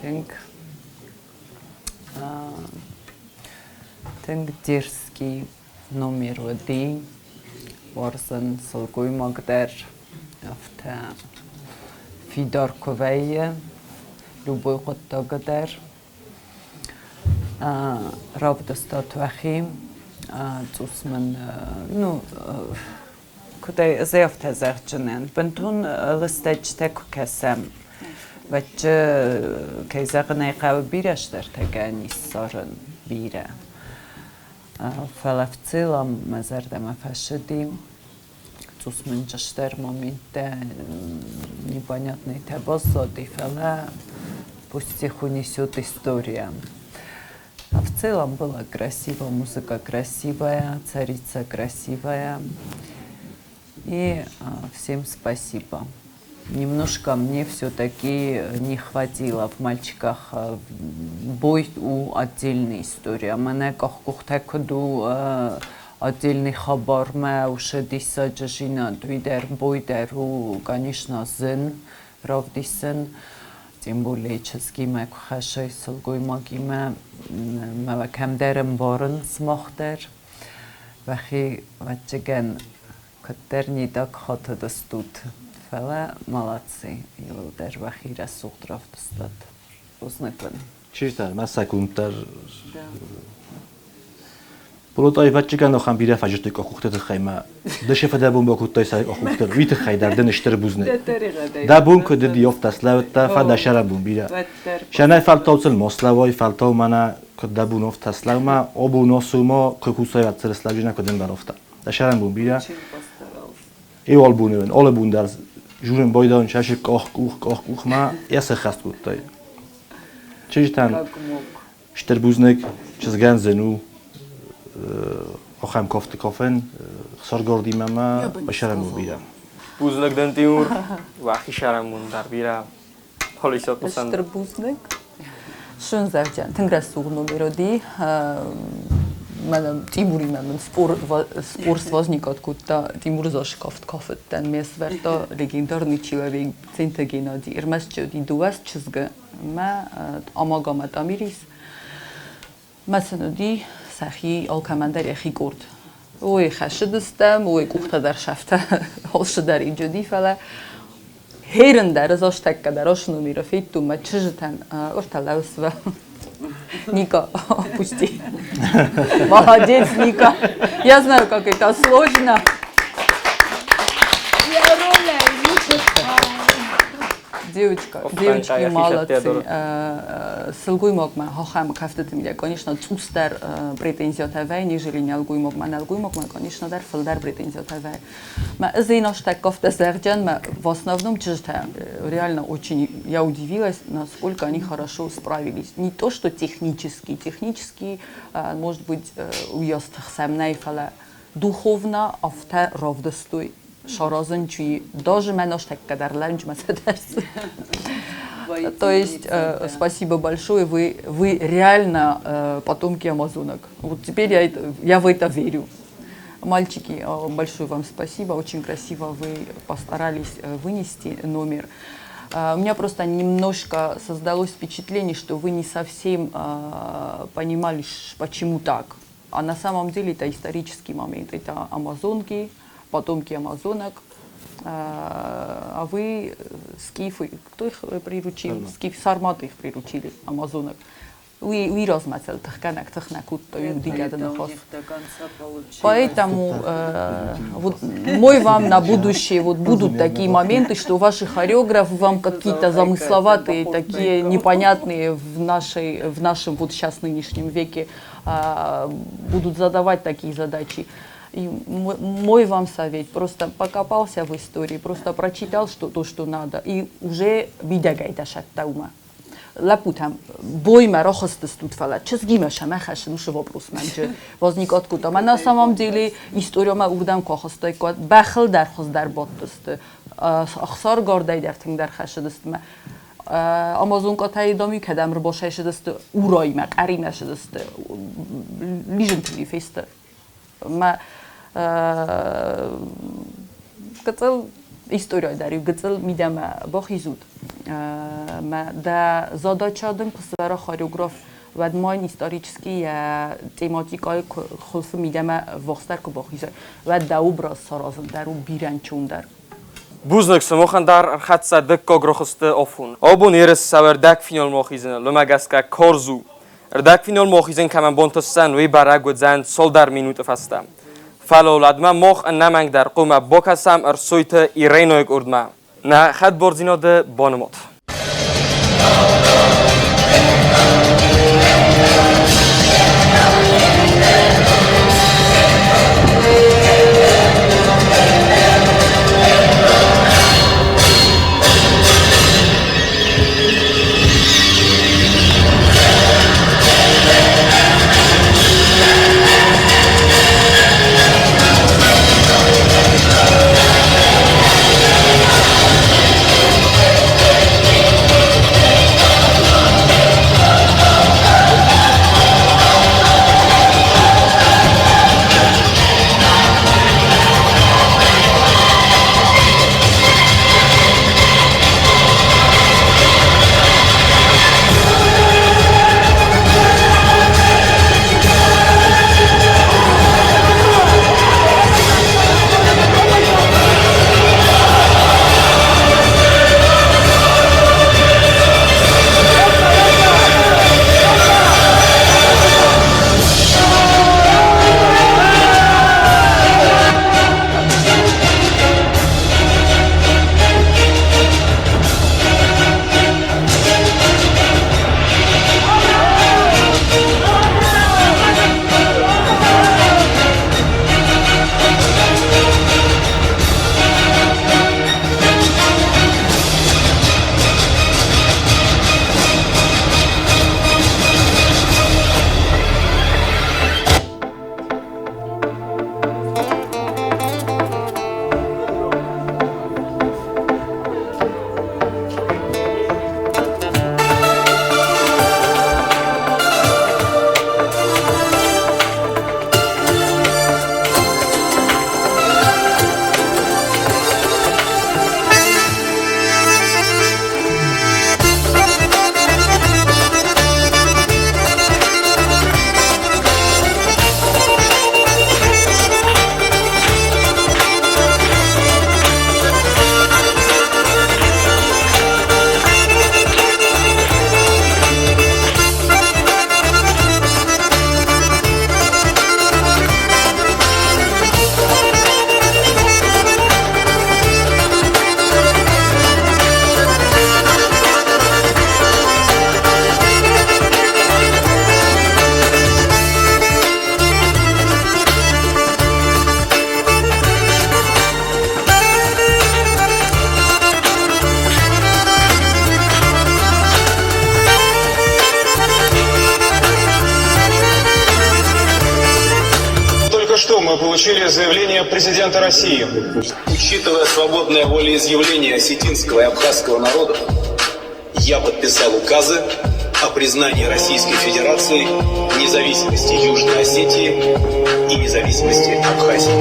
тынг тынг дерзкий номер уыди. Уарзын сылгоймаг дӕр афтӕ фидар куы вӕййы любой хъуыддагы дӕр. Равдыстат уӕхи, цъус мын, ну, куыдӕй ӕз афтӕ зӕгъджынӕн, бынтон лыстӕджытӕ куы кӕсӕм, уӕдчы, кӕй зӕгъын ӕй хъӕуы, бирӕ стӕртӕ гӕнӕн ис ссарын, бирӕ. Фӕлӕ в целом мӕ зӕрдӕмӕ фӕцыди, цъус мын чысдӕр моменттӕ непонятныйтӕ баззади, фӕлӕ пусть их унесет история. А в целом было красиво, музыка красивая, царица красивая. И всем спасибо. Немножко мне все-таки не хватило в мальчиках бой у отдельной история. Мӕнӕ къахкъухтӕ куыд у отдельный хабармӕ уышы диссаджы зинад, уый дӕр бой дӕр у, конечно, зын равдисын. Тем более чызгимӕ куы хӕссай сылгоймагимӕ, мӕ кӕмдӕр ӕмбарын сымах дӕр. Уӕхи, ӕвӕццӕгӕн, куыддӕр не так хатыдыстут, фӕлӕ молодцы, иуылдӕр уӕхи рӕсугъд равдыстат. Бузныг уын. Чызджытӕ, мӕ секунд дӕр Болотъайы ӕвӕццӕгӕн ахӕм бирӕ фӕзындты къухты тыххӕй мӕ ды се фыдӕбон бакодтай сӕ къухты, уый тыххӕй дӕр дын стыр бузныг. Дӕ бон куыд уыди, афтӕ слӕудтӕ, фӕдӕ сӕрӕбон бирӕ. Сӕнӕй фӕлтау цыл ма слӕууай, фӕлтау мӕнӕ куыд дӕ бон афтӕ слӕумӕ, абон ацу-ма, куы кусай, уӕддӕр слӕуджынӕ куыд ӕмбар афтӕ. Дӕ сӕрӕнбон бирӕ. Еу албони алы бон дӕр журен байдайун сӕ къах къух къах къухмӕ йӕ сӕххӕст кодтай. Чызджытӕн стыр бузныг, чызгӕн зын у ахӕм кафты кафын, сӕргордимӕ ма сӕрӕнбон бирӕ. Бузныг дын, Тимур, уӕхи сӕрӕнбон дӕр бирӕ. Стыр бузныг. Шын зӕгъджан, тынг рӕсугъд номер уыди. Мӕнӕ Тимуримӕ мын спор свозникад кодта. Тимур зашкафт кафыдтӕн. Ме свӕрдта легендарный человек Цинты Геннадий. Ӕрмӕст уыди дыууӕ чызгы мӕ Амага Тамирис. Мӕ сын уыди сӕхи алкӕмӕн дӕр йӕхи къорд. Ой, хӕссыдыстӕм, ой, къухтӕ дӕр сӕфтӕ алцы дӕр уыди, фӕлӕ херын дӕр ӕз астӕккӕ дӕр ас номеры федтон мӕ чызджытӕн ӕртӕ лӕусвӕ. Ника, опусти. Молодец, Ника. Я знаю, как это сложно. Я роля Девочка, девочки молодцы. Сылгоймагмӕ ахӕм кӕфтыты мидӕг, конечно, цъусдӕр претензиятӕ вӕййы, нежели нӕлгоймагмӕ. Нӕлгоймагмӕ, конечно, дӕр фылдӕр претензиятӕ вӕййы. Мӕ ӕз астӕг кафтӕ зӕгъджан, мӕ в основном чызджытӕ реально очень я удивилась, насколько они хорошо справились. Не то, что технически, технически, может быть, уыйас тых сӕм нӕй, фӕлӕ духовно афтӕ равдыстой саразын чи даже мӕ астӕккӕ дӕр лӕнчмӕ цӕдӕрсы. То есть спасибо большое, вы реально потомки амазонок. Вот теперь я в это верю. Мальчики, большое вам спасибо, очень красиво вы постарались вынести номер. У меня просто немножко создалось впечатление, что вы не совсем понимали, почему так. А на самом деле это исторический момент. Это амазонки, потомки амазонок. А вы скифы, кто их приручил? Скиф, сарматы их приручили, амазонок. Уый размӕ тыхгӕнӕг тых нӕ кодтой дигӕды ныхас. Поэтому вот мой вам на будущее, вот будут такие моменты, что ваши хореографы вам какие-то замысловатые, такие непонятные в нашем вот сейчас нынешнем веке будут задавать такие задачи. И мой вам совет, просто покопался в истории, просто прочитал что, то, что надо, и уже мидӕгӕй дӕ ума. Лӕппутӕм боймӕ рахызтыстут, фӕлӕ чызгимӕ сӕмӕ хӕссын уыцы вопрос мӕнджы возникать кодта. Мӕ на самом деле историямӕ урдӕм куы ахызтаиккой, бӕхыл дӕр хуыздӕр бадтысты, ӕхсаргардӕй дӕр тынгдӕр хӕссыдысты мӕ. Амазонкъатӕй дам кӕдӕм ӕрбасайсыдысты ураймӕ, къӕримӕ сыдысты, лизынты фесты. Мӕ гыццыл Историйӕ дӕр-иу гыццыл мидӕмӕ бахизут. Мӕ дӕ задача дын куы сӕвӕра хореограф, уӕд ма йын исторический йӕ тематикӕйы хуылфы мидӕмӕ ввахсдӕр куы бахизай, уӕд дӕ образ саразын дӕр у бирӕ ӕнцондӕр. Бузныг сымахӕн дӕр ӕрхӕццӕ дыккаг рохсты афон. Абон ерыс сӕвӕрдӕг финалмӕ ахизыны лымӕ гӕсгӕ карз у. Ӕрдӕгфиналмӕ ахизын кӕмӕн бантысдзӕн, уый бӕрӕг уыдзӕн цалдӕр минуты фӕстӕ. Фӕлӕ уӕдмӕ мах ӕнӕмӕнгдӕр хъуамӕ бакӕсӕм Ӕрсойты Ирӕнойы къордмӕ. Нӕ хӕдбардзинады банымад. Только что мы получили заявление президента России. Учитывая свободное волеизъявление осетинского и абхазского народов, я подписал указы о признании Российской Федерации независимости Южной Осетии и независимости Абхазии.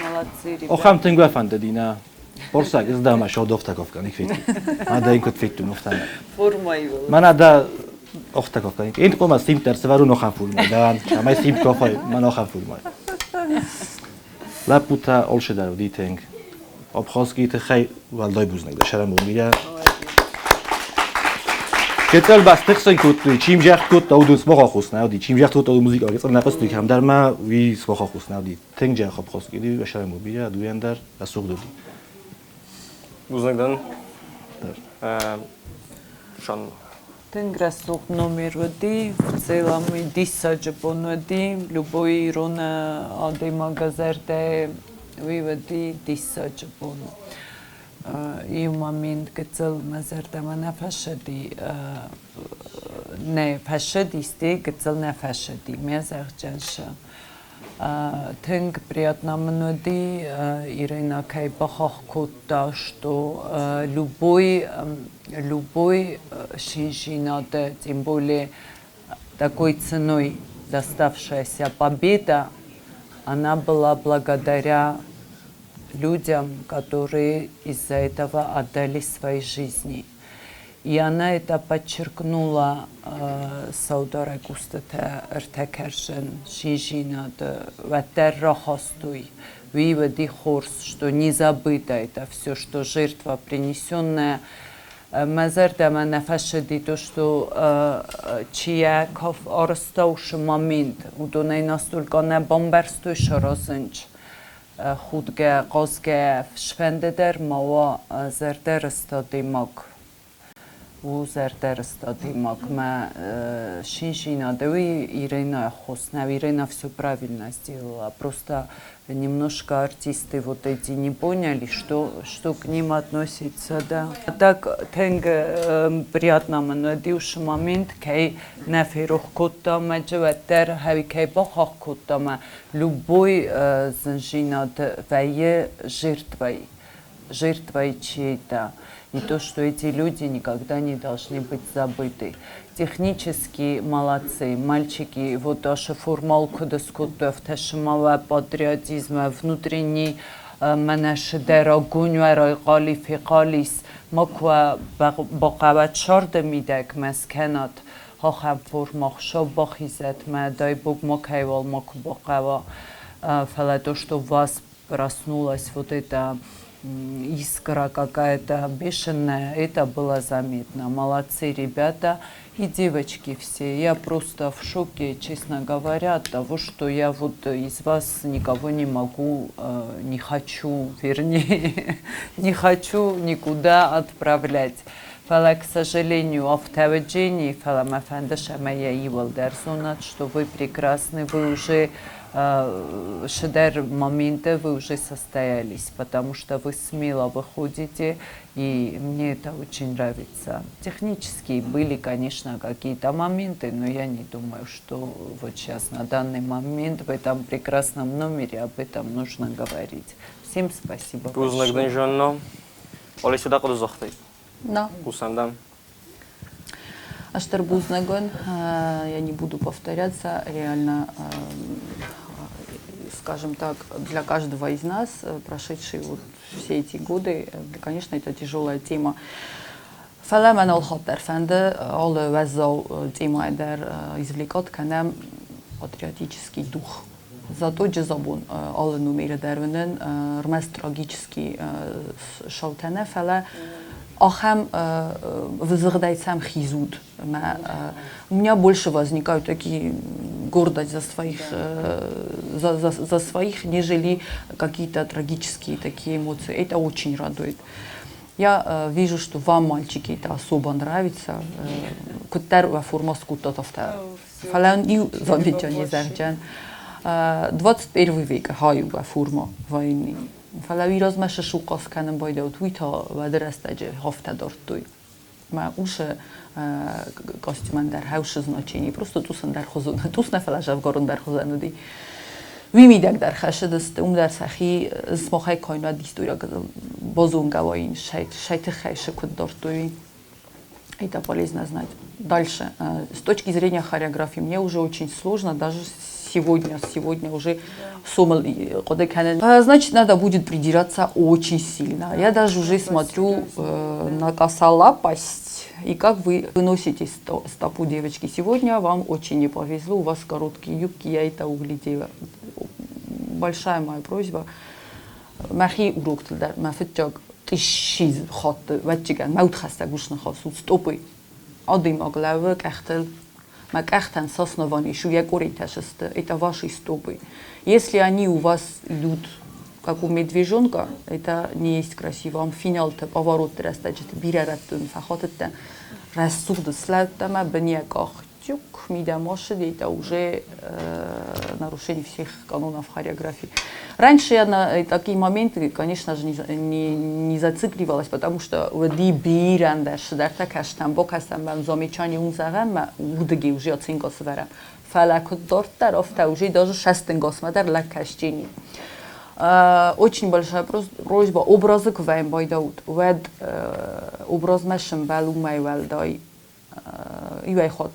Молодцы, ребята. Охам тынг бафӕндыди нӕ борсаг издама шодовтаковка никвит. Ада инкут фиттун офтана. Форма его. Мана да охтаковка ник. Инт кома симтер севару нохан фурма. Да, амай симт кофай ман охан фурма. Лапута олшедар дитенг. Обхоски тхай валдай бузнаг да шарам бумира. Гецел бас тхсэн кутли чим жах кут аудус смохохус науди чим жах кут ауду музика гецел нақас дуи хамдар ма ви смохохус науди тенг жах обхоски ди шарам бумира дуяндар расугдуди. Бузнагдан. Шан. Тынг рӕсугъд номер уыди, в целом диссаджы бон уыди, любой ирон адӕймагы зӕрдӕйы уый уыди диссаджы бон. Иу момент гыццыл мӕ зӕрдӕмӕ нӕ фӕсыди, нӕ фӕсыди, стӕй гыццыл нӕ фӕсыди, мӕ зӕгъджын сы. Тынг приятно мын уыди, Ирина кӕй бахахх кодта, что любой шинжинады, тем более такой ценой доставшаяся победа, она была благодаря людям, которые из-за этого отдали свои жизни. И она это подчеркнула саударӕг устытӕ ӕртӕ кӕрзын шинжинады уӕддӕр рахастой. Уый уыди хорз, что не забыто это все, что жертва принесенная. Мӕ зӕрдӕмӕ нӕ фӕсыди то, что чья каф арыстаушы момент, уыдонӕй настолько нӕ бамбӕрстой саразынч. Худгӕ, хъазгӕ, сфӕнды дӕр ма уа зӕрдӕрыст адӕймаг. У зӕрдӕрыст адӕймаг. Мӕ шинжинады уый Ирина ӕххуыс нӕу. Ирина все правильно сделала. Просто немножко артисты вот эти не поняли, что к ним относится, да. Так тынг приятно мын уыди уыцы момент, кӕй нӕ ферох кодта мӕ уӕддӕр хӕви кӕй бахахх кодта мӕ любой зынжинад вӕййы жертвой, жертвой чьей-то. И то, что эти люди никогда не должны быть забыты. Технически молодцы, мальчики, вот аж формал куд скодтой, афтӕ патриотизм, внутренний мӕнӕ шыдӕр огонь райхъали фехъалис, макуа бахъӕуӕд сӕрды мидӕг мӕ скӕнат ахӕм форма, Хуыцау бахизӕд мӕ, дай бог макӕйуал макуы бахъӕуа. Фӕлӕ то, что в вас проснулась вот эта искра какая-то бешеная, это было заметно. Молодцы ребята и девочки все. Я просто в шоке, честно говоря, от того, что я вот из вас никого не могу, не хочу, вернее, не хочу никуда отправлять. Фӕлӕ, к сожалению, афтӕ уыджени, фӕлӕ мӕ фӕнды ӕмӕ йӕ иуылдӕр зонат, что вы прекрасны, вы уже шедер моменты вы уже состоялись, потому что вы смело выходите, и мне это очень нравится. Технически были, конечно, какие-то моменты, но я не думаю, что вот сейчас на данный момент в этом прекрасном номере об этом нужно говорить. Всем спасибо Бузныг большое. дын, Жанна. Олеся да хъуыды загътай. Да. Хъусӕм дӕм. Ӕстыр бузныг уын, я не буду повторяться, реально, скажем так, для каждого из нас, прошедшие вот все эти годы, конечно, это тяжелая тема. Фӕлӕ мӕн алхатт дӕр фӕнды алы уӕззау темӕйы дӕр извлекать кӕнӕм патриотический дух. Зато джызабон алы номеры дӕр уынын ӕрмӕст трагический шаутӕ нӕ, фӕлӕ ахӕм взыгъдӕй сӕм хизут. Мӕ, у меня больше возникают такие гордость за своих, нежели какие-то трагические такие эмоции. Это очень радует. Я вижу, что вам, мальчики, это особо нравится. Куыддӕр уӕ форма скодтат, афтӕ. Фӕлӕ иу замечание зӕгъджан. 21 век хай уӕ форма войны. Фӕлӕ уый размӕ сысухъас кӕнын байдӕут, уый та уӕды рӕстӕджы хафтӕ дардтой. Мӕ усы костюмӕн дӕр хӕусы значение, просто тусын дӕр хуызон, тус нӕ, фӕлӕ зӕвгарон дӕр хуызӕн уыди. Уый мидӕг дӕр хӕссыдысты, уым дӕр сӕхи смахӕй кайнад история базонгӕ вӕййын, сӕй тыххӕй сы куыд дардтой, уый. Это полезно знать. Дальше. С точки зрения хореографии мне уже очень сложно даже Сегодня, сегодня уже сомыл хъуыды кӕнын. Значит, надо будет придираться очень сильно. Я даже уже смотрю на косолапость и как вы выносите стопу, девочки. Сегодня вам очень не повезло, у вас короткие юбки, я это углядела. Большая моя просьба. Мӕхи уроктыл дӕр мӕ фыццаг тъиссидз хатты, ӕвӕццӕгӕн, мӕ удхӕссӕг ус ныхас у стъопы. Адӕймаг лӕууы къӕхтыл, мӕ къӕхтӕн цы основание ис, уый къоритӕ сысты, это ваши стопы. Если они у вас идут как у медвежонка, это не есть красиво. Ам финалты, поворотты рӕстӕджыты бирӕ рӕтты фӕхатыдтӕн. Рӕсугъд слӕудтӕ мӕ бынйӕ къах тюк, мидӕмосы, это уже нарушение всех канонов хореографии. Раньше я на такие моменты, конечно же, не зацикливалась, потому что уӕди бирӕ ӕндӕр цыдӕртӕ кастӕн, бакастӕн мӕм замечание ун зӕгъӕм, мӕ уырдыгӕй уже оценка сывӕрӕм. Фӕлӕ куыд дарддӕр, афтӕ уже даже шестынгасмӕ дӕр лӕг кӕсджени. Очень большая просьба образы куы вӕййын байдаут, уӕд образмӕ сымбӕл уымӕй уӕлдай иуӕй хатт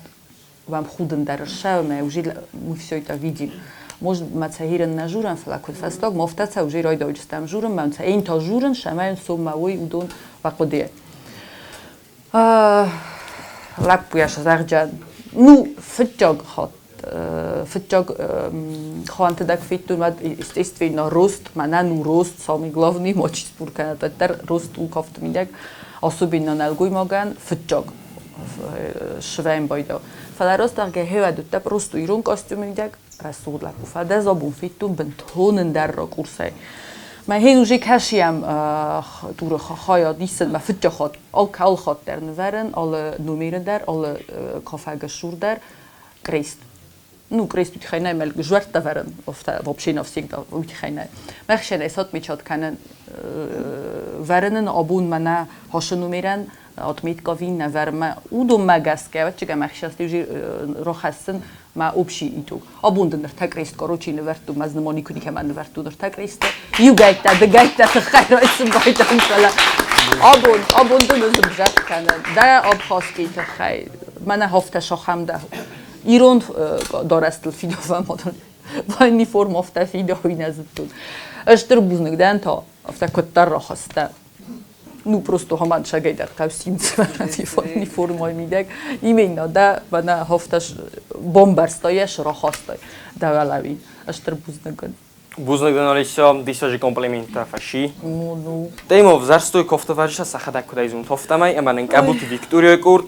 уӕм худын дӕр ссӕуы, мӕ уже мы все это видим. Может, мӕ цӕхирын нӕ журӕн, фӕлӕ куыд фӕстаг, ма афтӕ цӕ уже райдайджыстӕм журын, мӕ цӕ та журын, сӕмӕ соммӕ уой уыдон бахъуыдыйӕ. Лӕппуйӕ зӕгъджа, ну, фыццаг хатт фыццаг ханты дӕг федтон, уӕд, естественно, рост, мӕнӕн у рост, самый главный, мачи спор кӕнӕт, уӕддӕр рост у кафты мидӕг, особенно нӕлгоймагӕн фыццаг сывӕйын байдау. Фӕлӕ рост зӕгъгӕ, хевӕд уыдтӕ просто ирон костюмы мидӕг, рӕсугъд лӕппу. Фӕлӕ дӕ забон федтон бынтон ӕндӕр ракурсӕй. Мӕ хен уже кӕсиам туры хайад исын, мӕ фыццаг хатт, алы хатт дӕр нывӕрын, алы номеры дӕр, алы кафӕгы сур дӕр крест. Ну, крест уый тыххӕй нӕ, мӕ жуӕрттӕ вӕрын, вообще навсегда уый тыххӕй нӕ. Мӕ хсӕнӕй сатмечат кӕнын вӕрынын абон мӕнӕ хашы номерӕн отметка вин нӕ вӕрмӕ. Уыдонмӕ гӕсгӕ, ӕвӕццӕгӕн, мӕ хсӕсты уже рахӕссын мӕ общий итог. Абон дын ӕртӕ крест, короче, нывӕрдтон, мӕ знымон никуы никӕмӕн нывӕрдтон ӕртӕ кресты. Иугӕйттӕ, дыгӕйттӕ тыххӕй райсын байдам, фӕлӕ абон, абон дын ӕз ӕвзӕр кӕнын. Дӕ абхазскийы тыххӕй мӕнӕ афтӕ сахӕм дӕ ирон дарӕстыл фидауӕм военный форма афтӕ фидауи нӕ зыдтон. Стыр бузныг дӕн та, афтӕ куыддӕр рахаста. Ну, просто хаман шагай дӕр хъӕу симдзӕвӕрӕн формай мидӕг. Именно, дӕ мӕнӕ афтӕ бамбӕрста йӕ, рахастай дӕ уӕлӕуи. Стыр бузныг ын. Бузныг дын, Олеся, диссаджы комплименттӕ фӕси. Ну, ну. Темо взӕрстой кофтывӕрджытӕ сӕхӕдӕг куыд айзунт афтӕмӕй ӕмӕ нын Къӕбулты Викторияйы къорд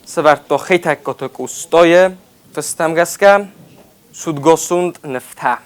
сӕвӕрдта Хетӕгкаты Къостайы фыстӕм гӕсгӕ судгосунд нывтӕ.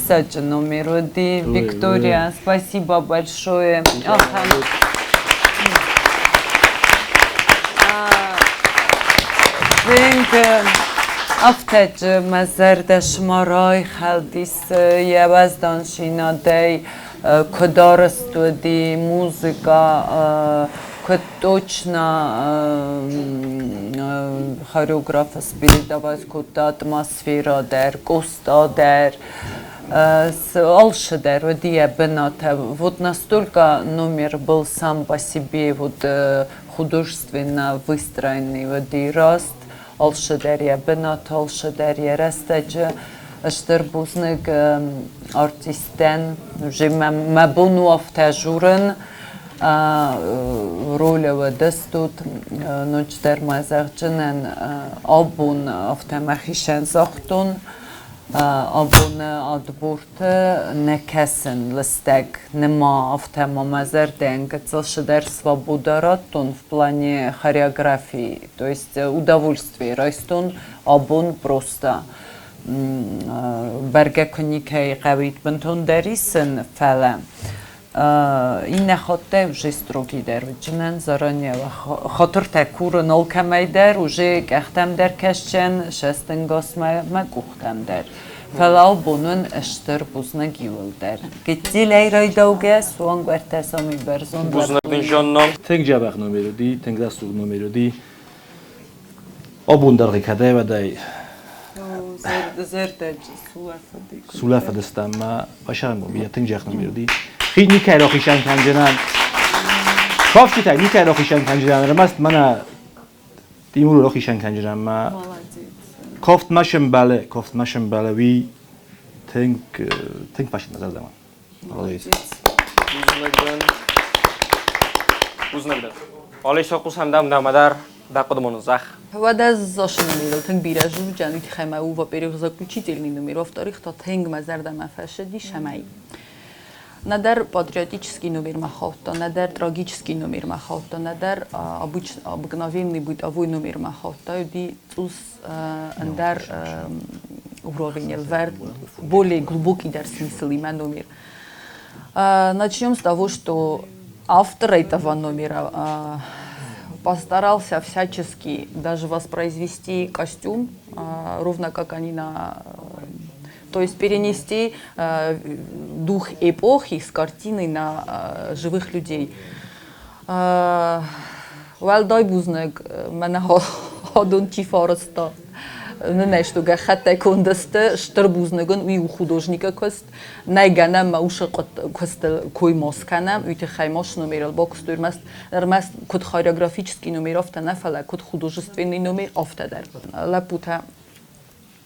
Диссаджы номер уыди, Виктория. Спасибо большое. Тынг афтӕджы мӕ зӕрдӕ шыма райхӕлдис йӕ уӕздансинадӕй, куыд арӕзт уыди музыка, куыд точно хореограф спередавать кодта атмосферӕ дӕр, Къоста дӕр, алцы дӕр уыди йӕ бынаты. Вот настолько номер был сам по себе вот художественно выстроенный уыди раст, алцы дӕр йӕ бынаты, алцы дӕр йӕ рӕстӕджы. Стыр бузныг артисттӕн, уже мӕ бон у афтӕ журын, роль уыдыстут, ноджыдӕр ма зӕгъджынӕн, абон афтӕ мӕхицӕн загътон, абоны отборты нӕ кӕсын лыстӕг нема, афтӕ ма мӕ зӕрдӕйӕн гыццыл цыдӕр свобода радтон в плане хореографии, то есть удовольствие райстон абон просто. Бӕргӕ куы никӕй хъӕуид бынтондӕр исын, фӕлӕ иннӕ хаттӕй уже строгийдӕр уыджынӕн заранее хатыртӕ курын алкӕмӕй дӕр, уже къӕхтӕм дӕр кӕсджӕн, сӕстынгасмӕ мӕ къухтӕм дӕр. Фӕлӕ абон уын стыр бузныг иуылдӕр. Гыццилӕй райдаугӕ суанг уӕртӕ сами бӕрзонд. Бузныг дын, Жанна. Тынг дзӕбӕх номер уыди, тынг рӕсугъд номер уыди. Абон дӕргъи кӕдӕй-уӕдӕй сулӕфыдыстӕм мӕ басармон бирӕ тынг зӕхх номер уыди. Хи никӕй рахицӕн кӕндзынӕн. Кафджытӕ никӕй рахицӕн кӕндзынӕн, ӕрмӕст мӕнӕ Тимуры рахицӕн кӕндзынӕн мӕ кофт ма сӕмбӕлы, уый тынг тынг фӕсид мӕ зӕрдӕмӕ. Молодец. Бузныг дын. Олеся хъусӕм дӕм дӕумӕ дӕр дӕ хъуыдымон зӕхх. Уӕдӕ ӕз ашы номерыл тынг бирӕ журджан, уый тыххӕй мӕ у, во-первых, заключительный номер, во-вторых, та тынг мӕ зӕрдӕмӕ фӕсыдис ӕмӕ нӕдӕр патриотический номермӕ хаудта, нӕдӕр трагический номермӕ хаудта, нӕдӕр обыкновенный бытовой номермӕ хаудта, уыди цъус ӕндӕр уровень ӕвӕрд, более глубокий дӕр смыслимӕ номер. Начнем с того, что автор этого номера постарался всячески даже воспроизвести костюм, ровно как они на то есть перенести дух эпохи с картины на живых людей. Уӕлдай бузныг мӕнӕ адон чи фӕрӕзта. Нын сты гӕххӕттӕй конд сты, стыр бузныг ын, уый у художникы куыст. Нӕй гӕнӕн мӕ усы куысты кой ма скӕнӕм, уый тыххӕй ма номерыл бакуыстой ӕрмӕст, ӕрмӕст куыд хореографический номер афтӕ нӕ, фӕлӕ куыд художественный номер афтӕ дӕр. Лӕппутӕ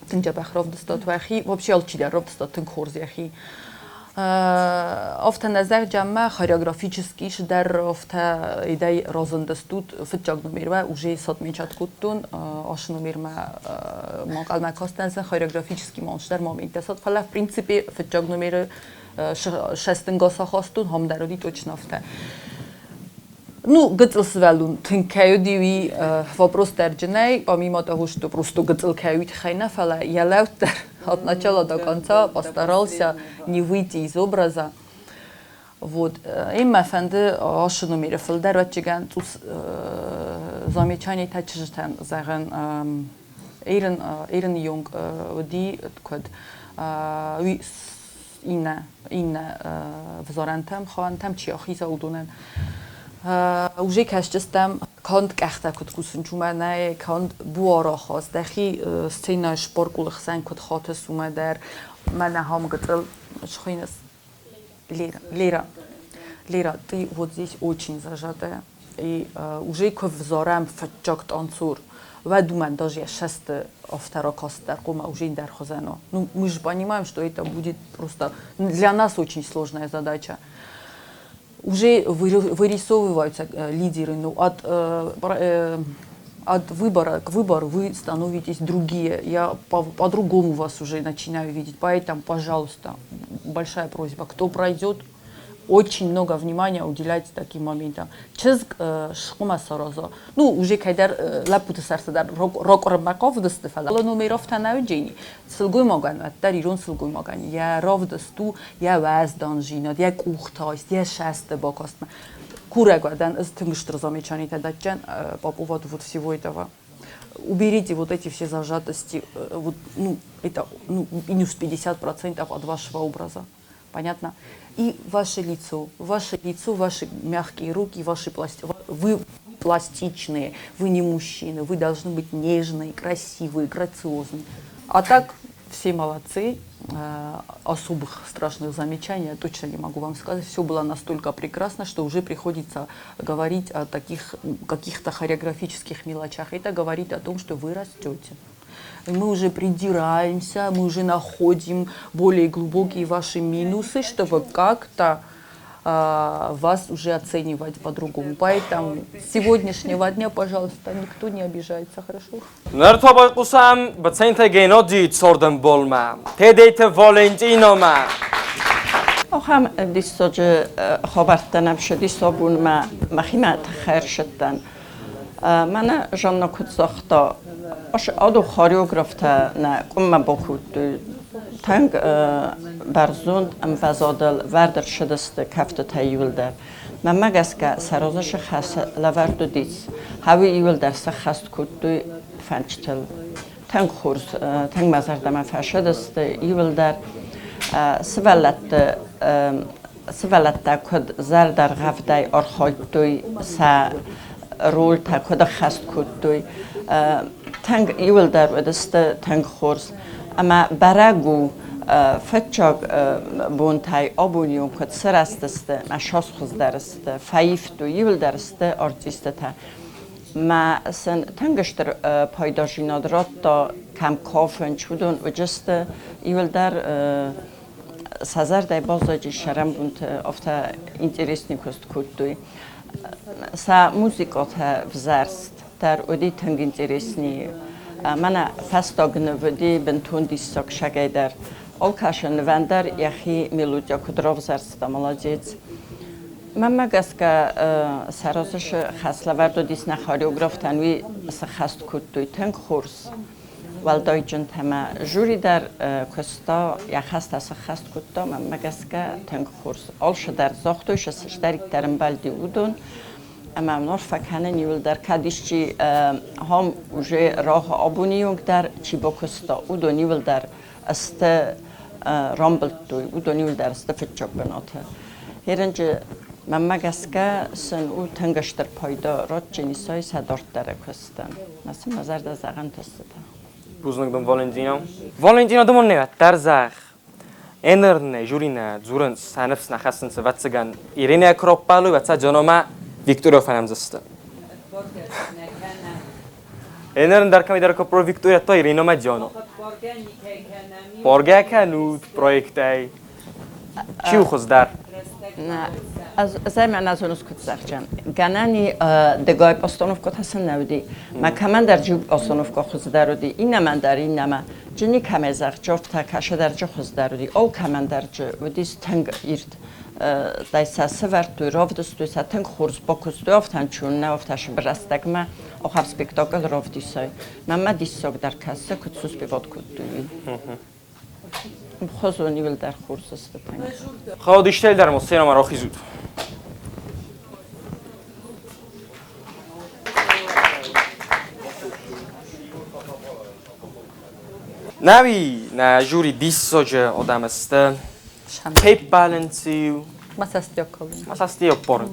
тынг дзӕбӕх равдыстат уӕхи, вообще алчидӕр равдыста тынг хорз йӕхи. Афтӕ нӕ зӕгъджаммӕ хореографически дӕр афтӕ идӕй разындыстут фыццаг номермӕ уже сотмечат кодтон, ашы номермӕ ма ӕнхъӕлмӕ кастӕн сӕ хореографический монстр моменттӕ сат, фӕлӕ в принципе фыццаг номеры шестынгас ахастон, хам дӕр уыди точно афтӕ. Ну, гыццыл сывӕллон тынг кӕй уыди, уый вопрос дӕрджынӕй, помимо того, что просто гыццыл кӕй уый тыххӕй нӕ, фӕлӕ йӕ лӕуд дӕр от начала до конца постарался не выйти из образа. Вот. Им мӕ фӕнды ашы номеры фылдӕр ӕвӕццӕгӕн цъус замечаниетӕ чызджытӕн зӕгъын. Эрин, Эрин Йонг уыди куыд уый иннӕ, иннӕ взорӕнтӕм, хауӕнтӕм чи ахиза, уыдонӕн. Уже кӕсджыстӕм канд къӕхтӕ куыд кусын уымӕ нӕ, канд буар ахаст, дӕхи сценӕйы споркъулы хсӕн куыд хатыс, уымӕ дӕр. Мӕнӕ ахӕм гыццыл схуыйныс Лера, Лера, Лера, ты вот здесь очень зажатая. И уже куы взорӕм фыццаг танцор, уӕд уымӕн даже йӕ шесты афтӕ ракаст дӕр хъуамӕ уже ӕндӕр хуызӕн у. Ну, мы же понимаем, что это будет просто для нас очень сложная задача. Уже вырисовываются лидеры, но от выбора к выбору вы становитесь другие. Я по-другому вас уже начинаю видеть. Поэтому, пожалуйста, большая просьба, кто пройдет, Очень много внимания уделяйте таким моментам. Чызг схъумӕ сараза. Ну, уже кӕйдӕр лӕппуты сӕрты дӕр ракъуырынмӕ хъавыдысты, фӕлӕ номеровтӕ нӕ уыди. Сылгоймагӕн уӕддӕр ирон сылгоймагӕн йӕ равдыст у йӕ уӕздандзинад, йӕ къухтайст, йӕ сӕсты бакастмӕ. Курӕг уӕдӕн ӕз тынг стыр замечанитӕ дӕтджӕн по поводу вот всего этого. Уберите вот эти все зажатости, вот, ну, это, ну, минус 50% от вашего образа. Понятно? И ваше лицо, ваше лицо, ваши мягкие руки, вы пластичные, вы не мужчины, вы должны быть нежные, красивые, грациозные. А так все молодцы, особых страшных замечаний я точно не могу вам сказать. Все было настолько прекрасно, что уже приходится говорить о таких каких-то хореографических мелочах. Это говорит о том, что вы растете. И мы уже придираемся, мы уже находим более глубокие ваши минусы, чтобы как-то вас уже оценивать по-другому. Поэтому с сегодняшнего дня, пожалуйста, никто не обижается, хорошо? Ныр та байхъусӕм Быценты Геннадийы цардӕмбалмӕ, Тедеты Валентинамӕ. Ахӕм диссаджы хабӕрттӕ нӕм ссыдис абон мӕ мӕхимӕ тыххӕй ӕрсыдтӕн. Мӕнӕ Жанна куыд загъта, адо хореографтӕ нӕ къуыммӕ бакодтой. Тынг бӕрзонд ӕмвӕзадыл вӕрд ӕрцыдысты кӕфтытӕ иуылдӕр. Мӕнмӕ гӕсгӕ сӕ разы сыхӕс лӕвӕрд уыдис. Хъӕуы иуылдӕр сӕххӕст кодтой фӕнчытыл. Тынг хорз, тынг мӕ зӕрдӕмӕ фӕцыдысты иуылдӕр. Сывӕллӕтты сывӕллӕттӕ куыд зӕрдӕргъӕвдӕй архайдтой сӕ рольтӕ куыд ӕххӕст кодтой. Тынг иуылдӕр уыдысты тынг хорз. Ӕмӕ бӕрӕг у, фыццаг бонтӕй абоны онг куыд сырӕзтысты ӕмӕ сасхуыздӕр сты, фӕивтой, иуылдӕр сты артистытӕ. Мӕ сын тынг стыр пайдадзинад радта, кӕм кафынц, уыдон уыдысты иуылдӕр сӕ зӕрдӕйы баззади сӕрӕнбонты, афтӕ интересный куыст кодтой. Сӕ музыкатӕ взӕрст дӕр уыди тынг интересный. Мӕнӕ фӕстаг ныв уыди бынтон диссаг сагӕй дӕр. Алкӕсы нывӕн дӕр йӕхи мелодия куыд равзӕрста, молодец. Мӕнмӕ гӕсгӕ сӕ разы хӕслӕвӕрд уыдис нӕ хореографтӕн, уый сӕххӕст кодтой тынг хорз. Уӕлдайджынтӕ ӕмӕ жюри дӕр куыста, йӕ хӕстӕ сӕххӕст кодта, мӕнмӕ гӕсгӕ тынг хорз. Алцы дӕр загътой, цыдӕриддӕр ӕмбӕлди, уыдон. Ӕмӕ арфӕ кӕнын иуылдӕр, кӕд исчи ахӕм уже рагъы абоны онг дӕр чи бакуыста, уыдон иуылдӕр сты рамбылдтой, уыдон иуылдӕр сты фыццаг бынаты. Ерынджы мӕнмӕ гӕсгӕ сын у тынг стыр пайда радджын исой сӕ дарддӕры куыстӕн. Мӕ сын мӕ зӕрдӕ зӕгъӕн тӕссытӕ. Бузныг дын, Валентина. Валентина, ды мын не уӕддӕр зӕгъ. Энернӕ, жюринӕ дзурынц, сӕ ныфс нӕ хӕссынц, ӕвӕццӕгӕн, Иринӕ куы раппӕлой, уӕд сӕ Джаномӕ Виктория фӕнӕмдзысты. Энерн дӕр кӕмидӕр куы про Виктория, то Ириномӕ Джано. Боргӕ кӕнут проектӕй. Чи у хуыздӕр? Ӕз мӕнӕ зоныс куыд зӕгъджын. Гӕнӕн и дыгай постановкӕтӕ сын нӕ уыди. Мӕ кӕмӕндӕр иу постановкӕ хуыздӕр уыди, иннӕмӕн дӕр иннӕмӕ. Джы никӕмӕй зӕгъджы, та кӕсӕдӕрджы хуыздӕр уыди. Ол кӕмӕндӕрджы уыдис тынг ирд. Дай сӕ сӕвӕрдтой, равдыстой сӕ тынг хорз бакуыстой, афтӕ нӕ афтӕ сыбыр рӕстӕгмӕ ахӕм спектакль равдисой. Мӕнмӕ диссаг дӕр кӕсы, куыд суспевать кодтой, уый. Хуызон иуылдӕр хорз сты тынг. Хъӕуы дистӕй дӕр ма сценӕмӕ рахизут. Нӕуи нӕ жюри диссаджы адӕм сты. Пеппӕлынц-иу. Ма сӕ стиоккалын. Ма сӕ стиоппарынц.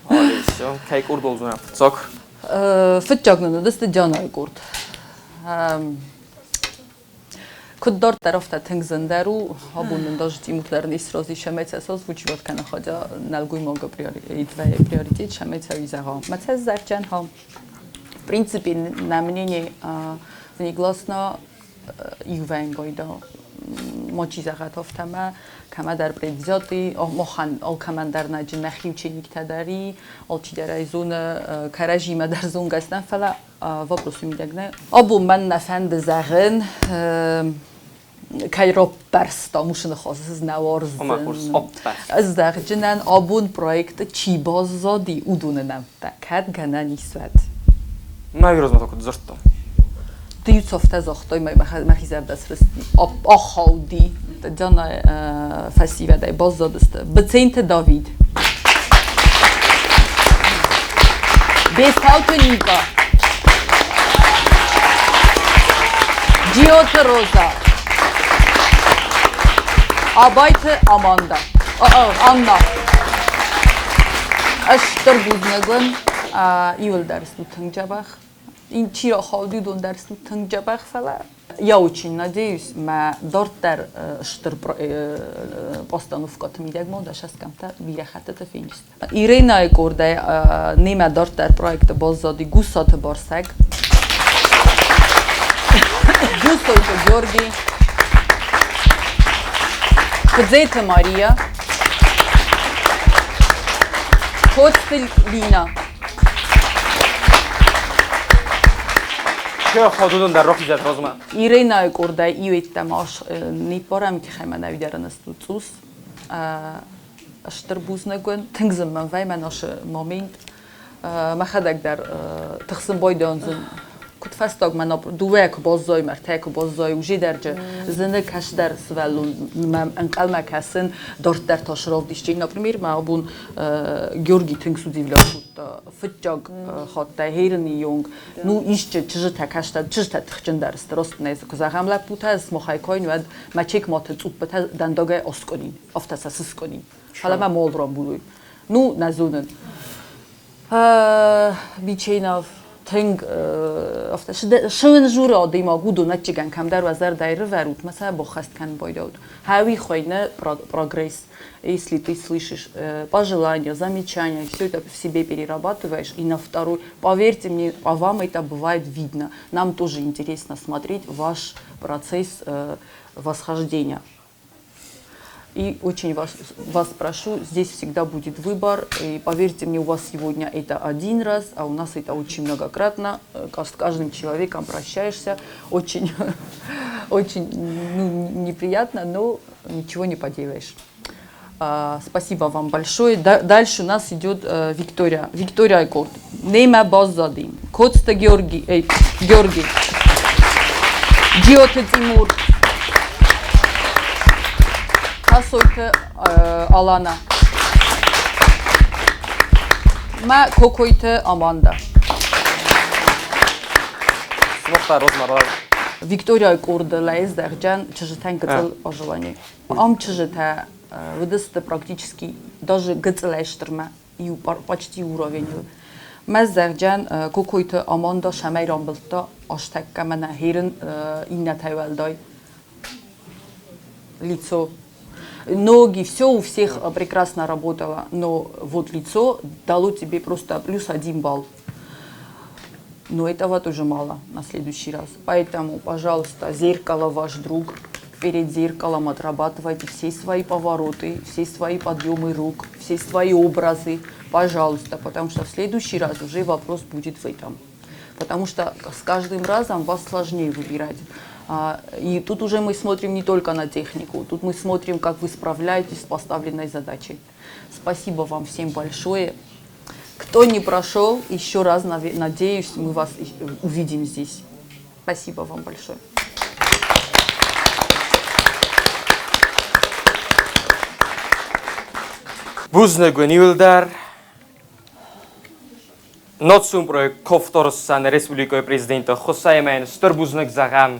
Алисо, кӕй къорд уыдзынӕ фыццаг? Фыццаг нын уыдысты Дианайы къорд. Куыд дарддӕр, афтӕ тынг зындӕр у. Абон нын даже Тимур дӕр не сразы шӕмӕй созвучивать кӕны, хотя нӕлгоймагы приоритет шӕмӕй зӕгъа. Ма цӕ зӕгъджӕн ха. В принципе, на мнение внегласно иувӕнгойда мочи зӕгъӕт афтӕмӕ, кӕмӕдӕр предвзятый, мохӕн алкӕмӕн дӕр нӕ нӕхи учениктӕ дӕр и, алчидӕр ӕй зоны, кӕрӕдзимӕ дӕр зонгӕ стӕм, фӕлӕ вопрос мидӕг нӕ. Абон мӕн нӕ фӕнды зӕгъын. Кӕй раппӕрста, уыцы ныхас ӕз нӕ уарзын. Ӕз зӕгъджынӕн, абон проекты чи баззади, уыдоны нӕмттӕ кӕд гӕнӕн ис, уӕд. Мӕ размӕ та куыд дзырдтон? Ды иу цӕфтӕ загътай, мӕхи зӕрдӕ срысти. Ахауди. Диана фӕсивӕдӕй баззадысты. Быценты Давид. Бестауты Ника. Джиоты Роза. Абайты Аманда. Анна. Стыр бузныг уын. Иуылдӕр стут тынг дзӕбӕх. Чи рахауди, уыдон дӕр стут тынг дзӕбӕх, фӕлӕ Я очень надеюсь, мӕ дарддӕр стыр постановкӕты мидӕг ма дӕсӕскӕмтӕ бирӕ хӕттыты фенджысты. Иринайы къордӕй немӕ дарддӕр проекты баззади Гуссаты Барсӕг, Джусойты Георгий, Куыдзеты Мария, Коцты Лина. Иринайы къордӕй иу йеддӕмӕ ниппарӕм тихӕй мӕ нӕуидӕрӕн цъус стыр бузныг уын. Тынг зын мӕн вӕй мӕн ашы момент. Мӕхӕдӕг дӕр тыхсын байдайон зын. Куыд фӕстаг мӕн дыууӕ куы баззайм, ӕртӕ куы баззай, уже дӕрджы зыны кӕсдӕр сывӕллон мӕм ӕнхъӕлмӕ кӕсын, дарддӕр та сравдисджын. Например, мӕ абон Георгий тынг судивлять кодта. Фыццаг хаттӕй херыны йонг. Ну, исчи чызджытӕ кӕстӕр, чызджытӕ тыхджындӕр сты, рост нӕ куы зӕгъӕм лӕппутӕ, смохӕй койн, уӕд мӕ чекматы цъуппытӕ дӕндагӕй аскъуынин. Афтӕ сӕ сыскъуынин. Фӕлӕ мӕ мол рамбулуй. Ну, нӕ зонын. Бичейнав тынг афтӕ шын журы адӕймаг уыдон ӕдджигӕн кӕмдӕр уӕ зӕрдӕйы рывӕрут, мӕ сӕ баххӕст кӕнын байдӕут. Хӕуи хуыйны прогресс. Если ты слышишь пожелания, замечания, все это в себе перерабатываешь, и на второй, поверьте мне, по вам это бывает видно. Нам тоже интересно смотреть ваш процесс восхождения. И очень вас прошу, здесь всегда будет выбор. И поверьте мне, у вас сегодня это один раз, а у нас это очень многократно. С каждым человеком прощаешься. Очень, очень ну, неприятно, но ничего не поделаешь. Спасибо вам большое. Дальше у нас идет Виктория. Виктория Айкорд. Немӕ баззади. Коцты Георгий. Эй, Георгий. Джиоты Тимур. Тасойты Алана. Мӕ Кокойты Аманда. Смохта Розмара. Викторияйы къорды лӕйыздӕхджан чызджытӕн гыццыл пожелание. Ам чызджытӕ уыдысты практически даже гыццылӕй стырмӕ иу почти уровеньыл. Мӕ зӕгъджан Кокойты Аманда сӕмӕй рамбылдта азтӕккӕ мӕнӕ херын иннӕтӕй уӕлдай лицо. Ноги, все у всех прекрасно работало, но вот лицо дало тебе просто плюс 1 балл. Но этого тоже мало на следующий раз. Поэтому, пожалуйста, зеркало ваш друг. Перед зеркалом отрабатывайте все свои повороты, все свои подъемы рук, все свои образы. Пожалуйста, потому что в следующий раз уже вопрос будет в этом. Потому что с каждым разом вас сложнее выбирать. И тут уже мы смотрим не только на технику, тут мы смотрим, как вы справляетесь с поставленной задачей. Спасибо вам всем большое. Кто не прошел, еще раз надеюсь, мы вас увидим здесь. Спасибо вам большое. Бузныг уын иуылдӕр. Национ проект Ковтороссан республикӕйы президенты ӕххуысӕй ӕмӕ йын стыр бузныг зӕгъӕм.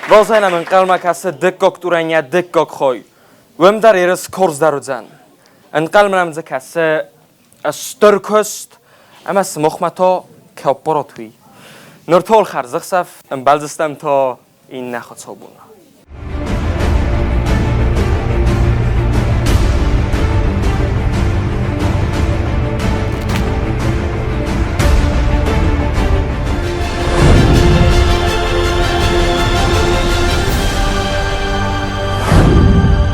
Розӕнӕм ӕнхъӕлмӕ кӕсы дыккаг турӕн йӕ дыккаг хой. Уым дӕр ерыс карздӕр уыдзӕн. Ӕнхъӕлмӕ нӕм дзы кӕсы стыр куыст ӕмӕ сымахмӕ та кӕппарат уый. Ныр та хӕрзӕхсӕв, ӕмбӕлдзыстӕм та иннӕ хуыцаубоны.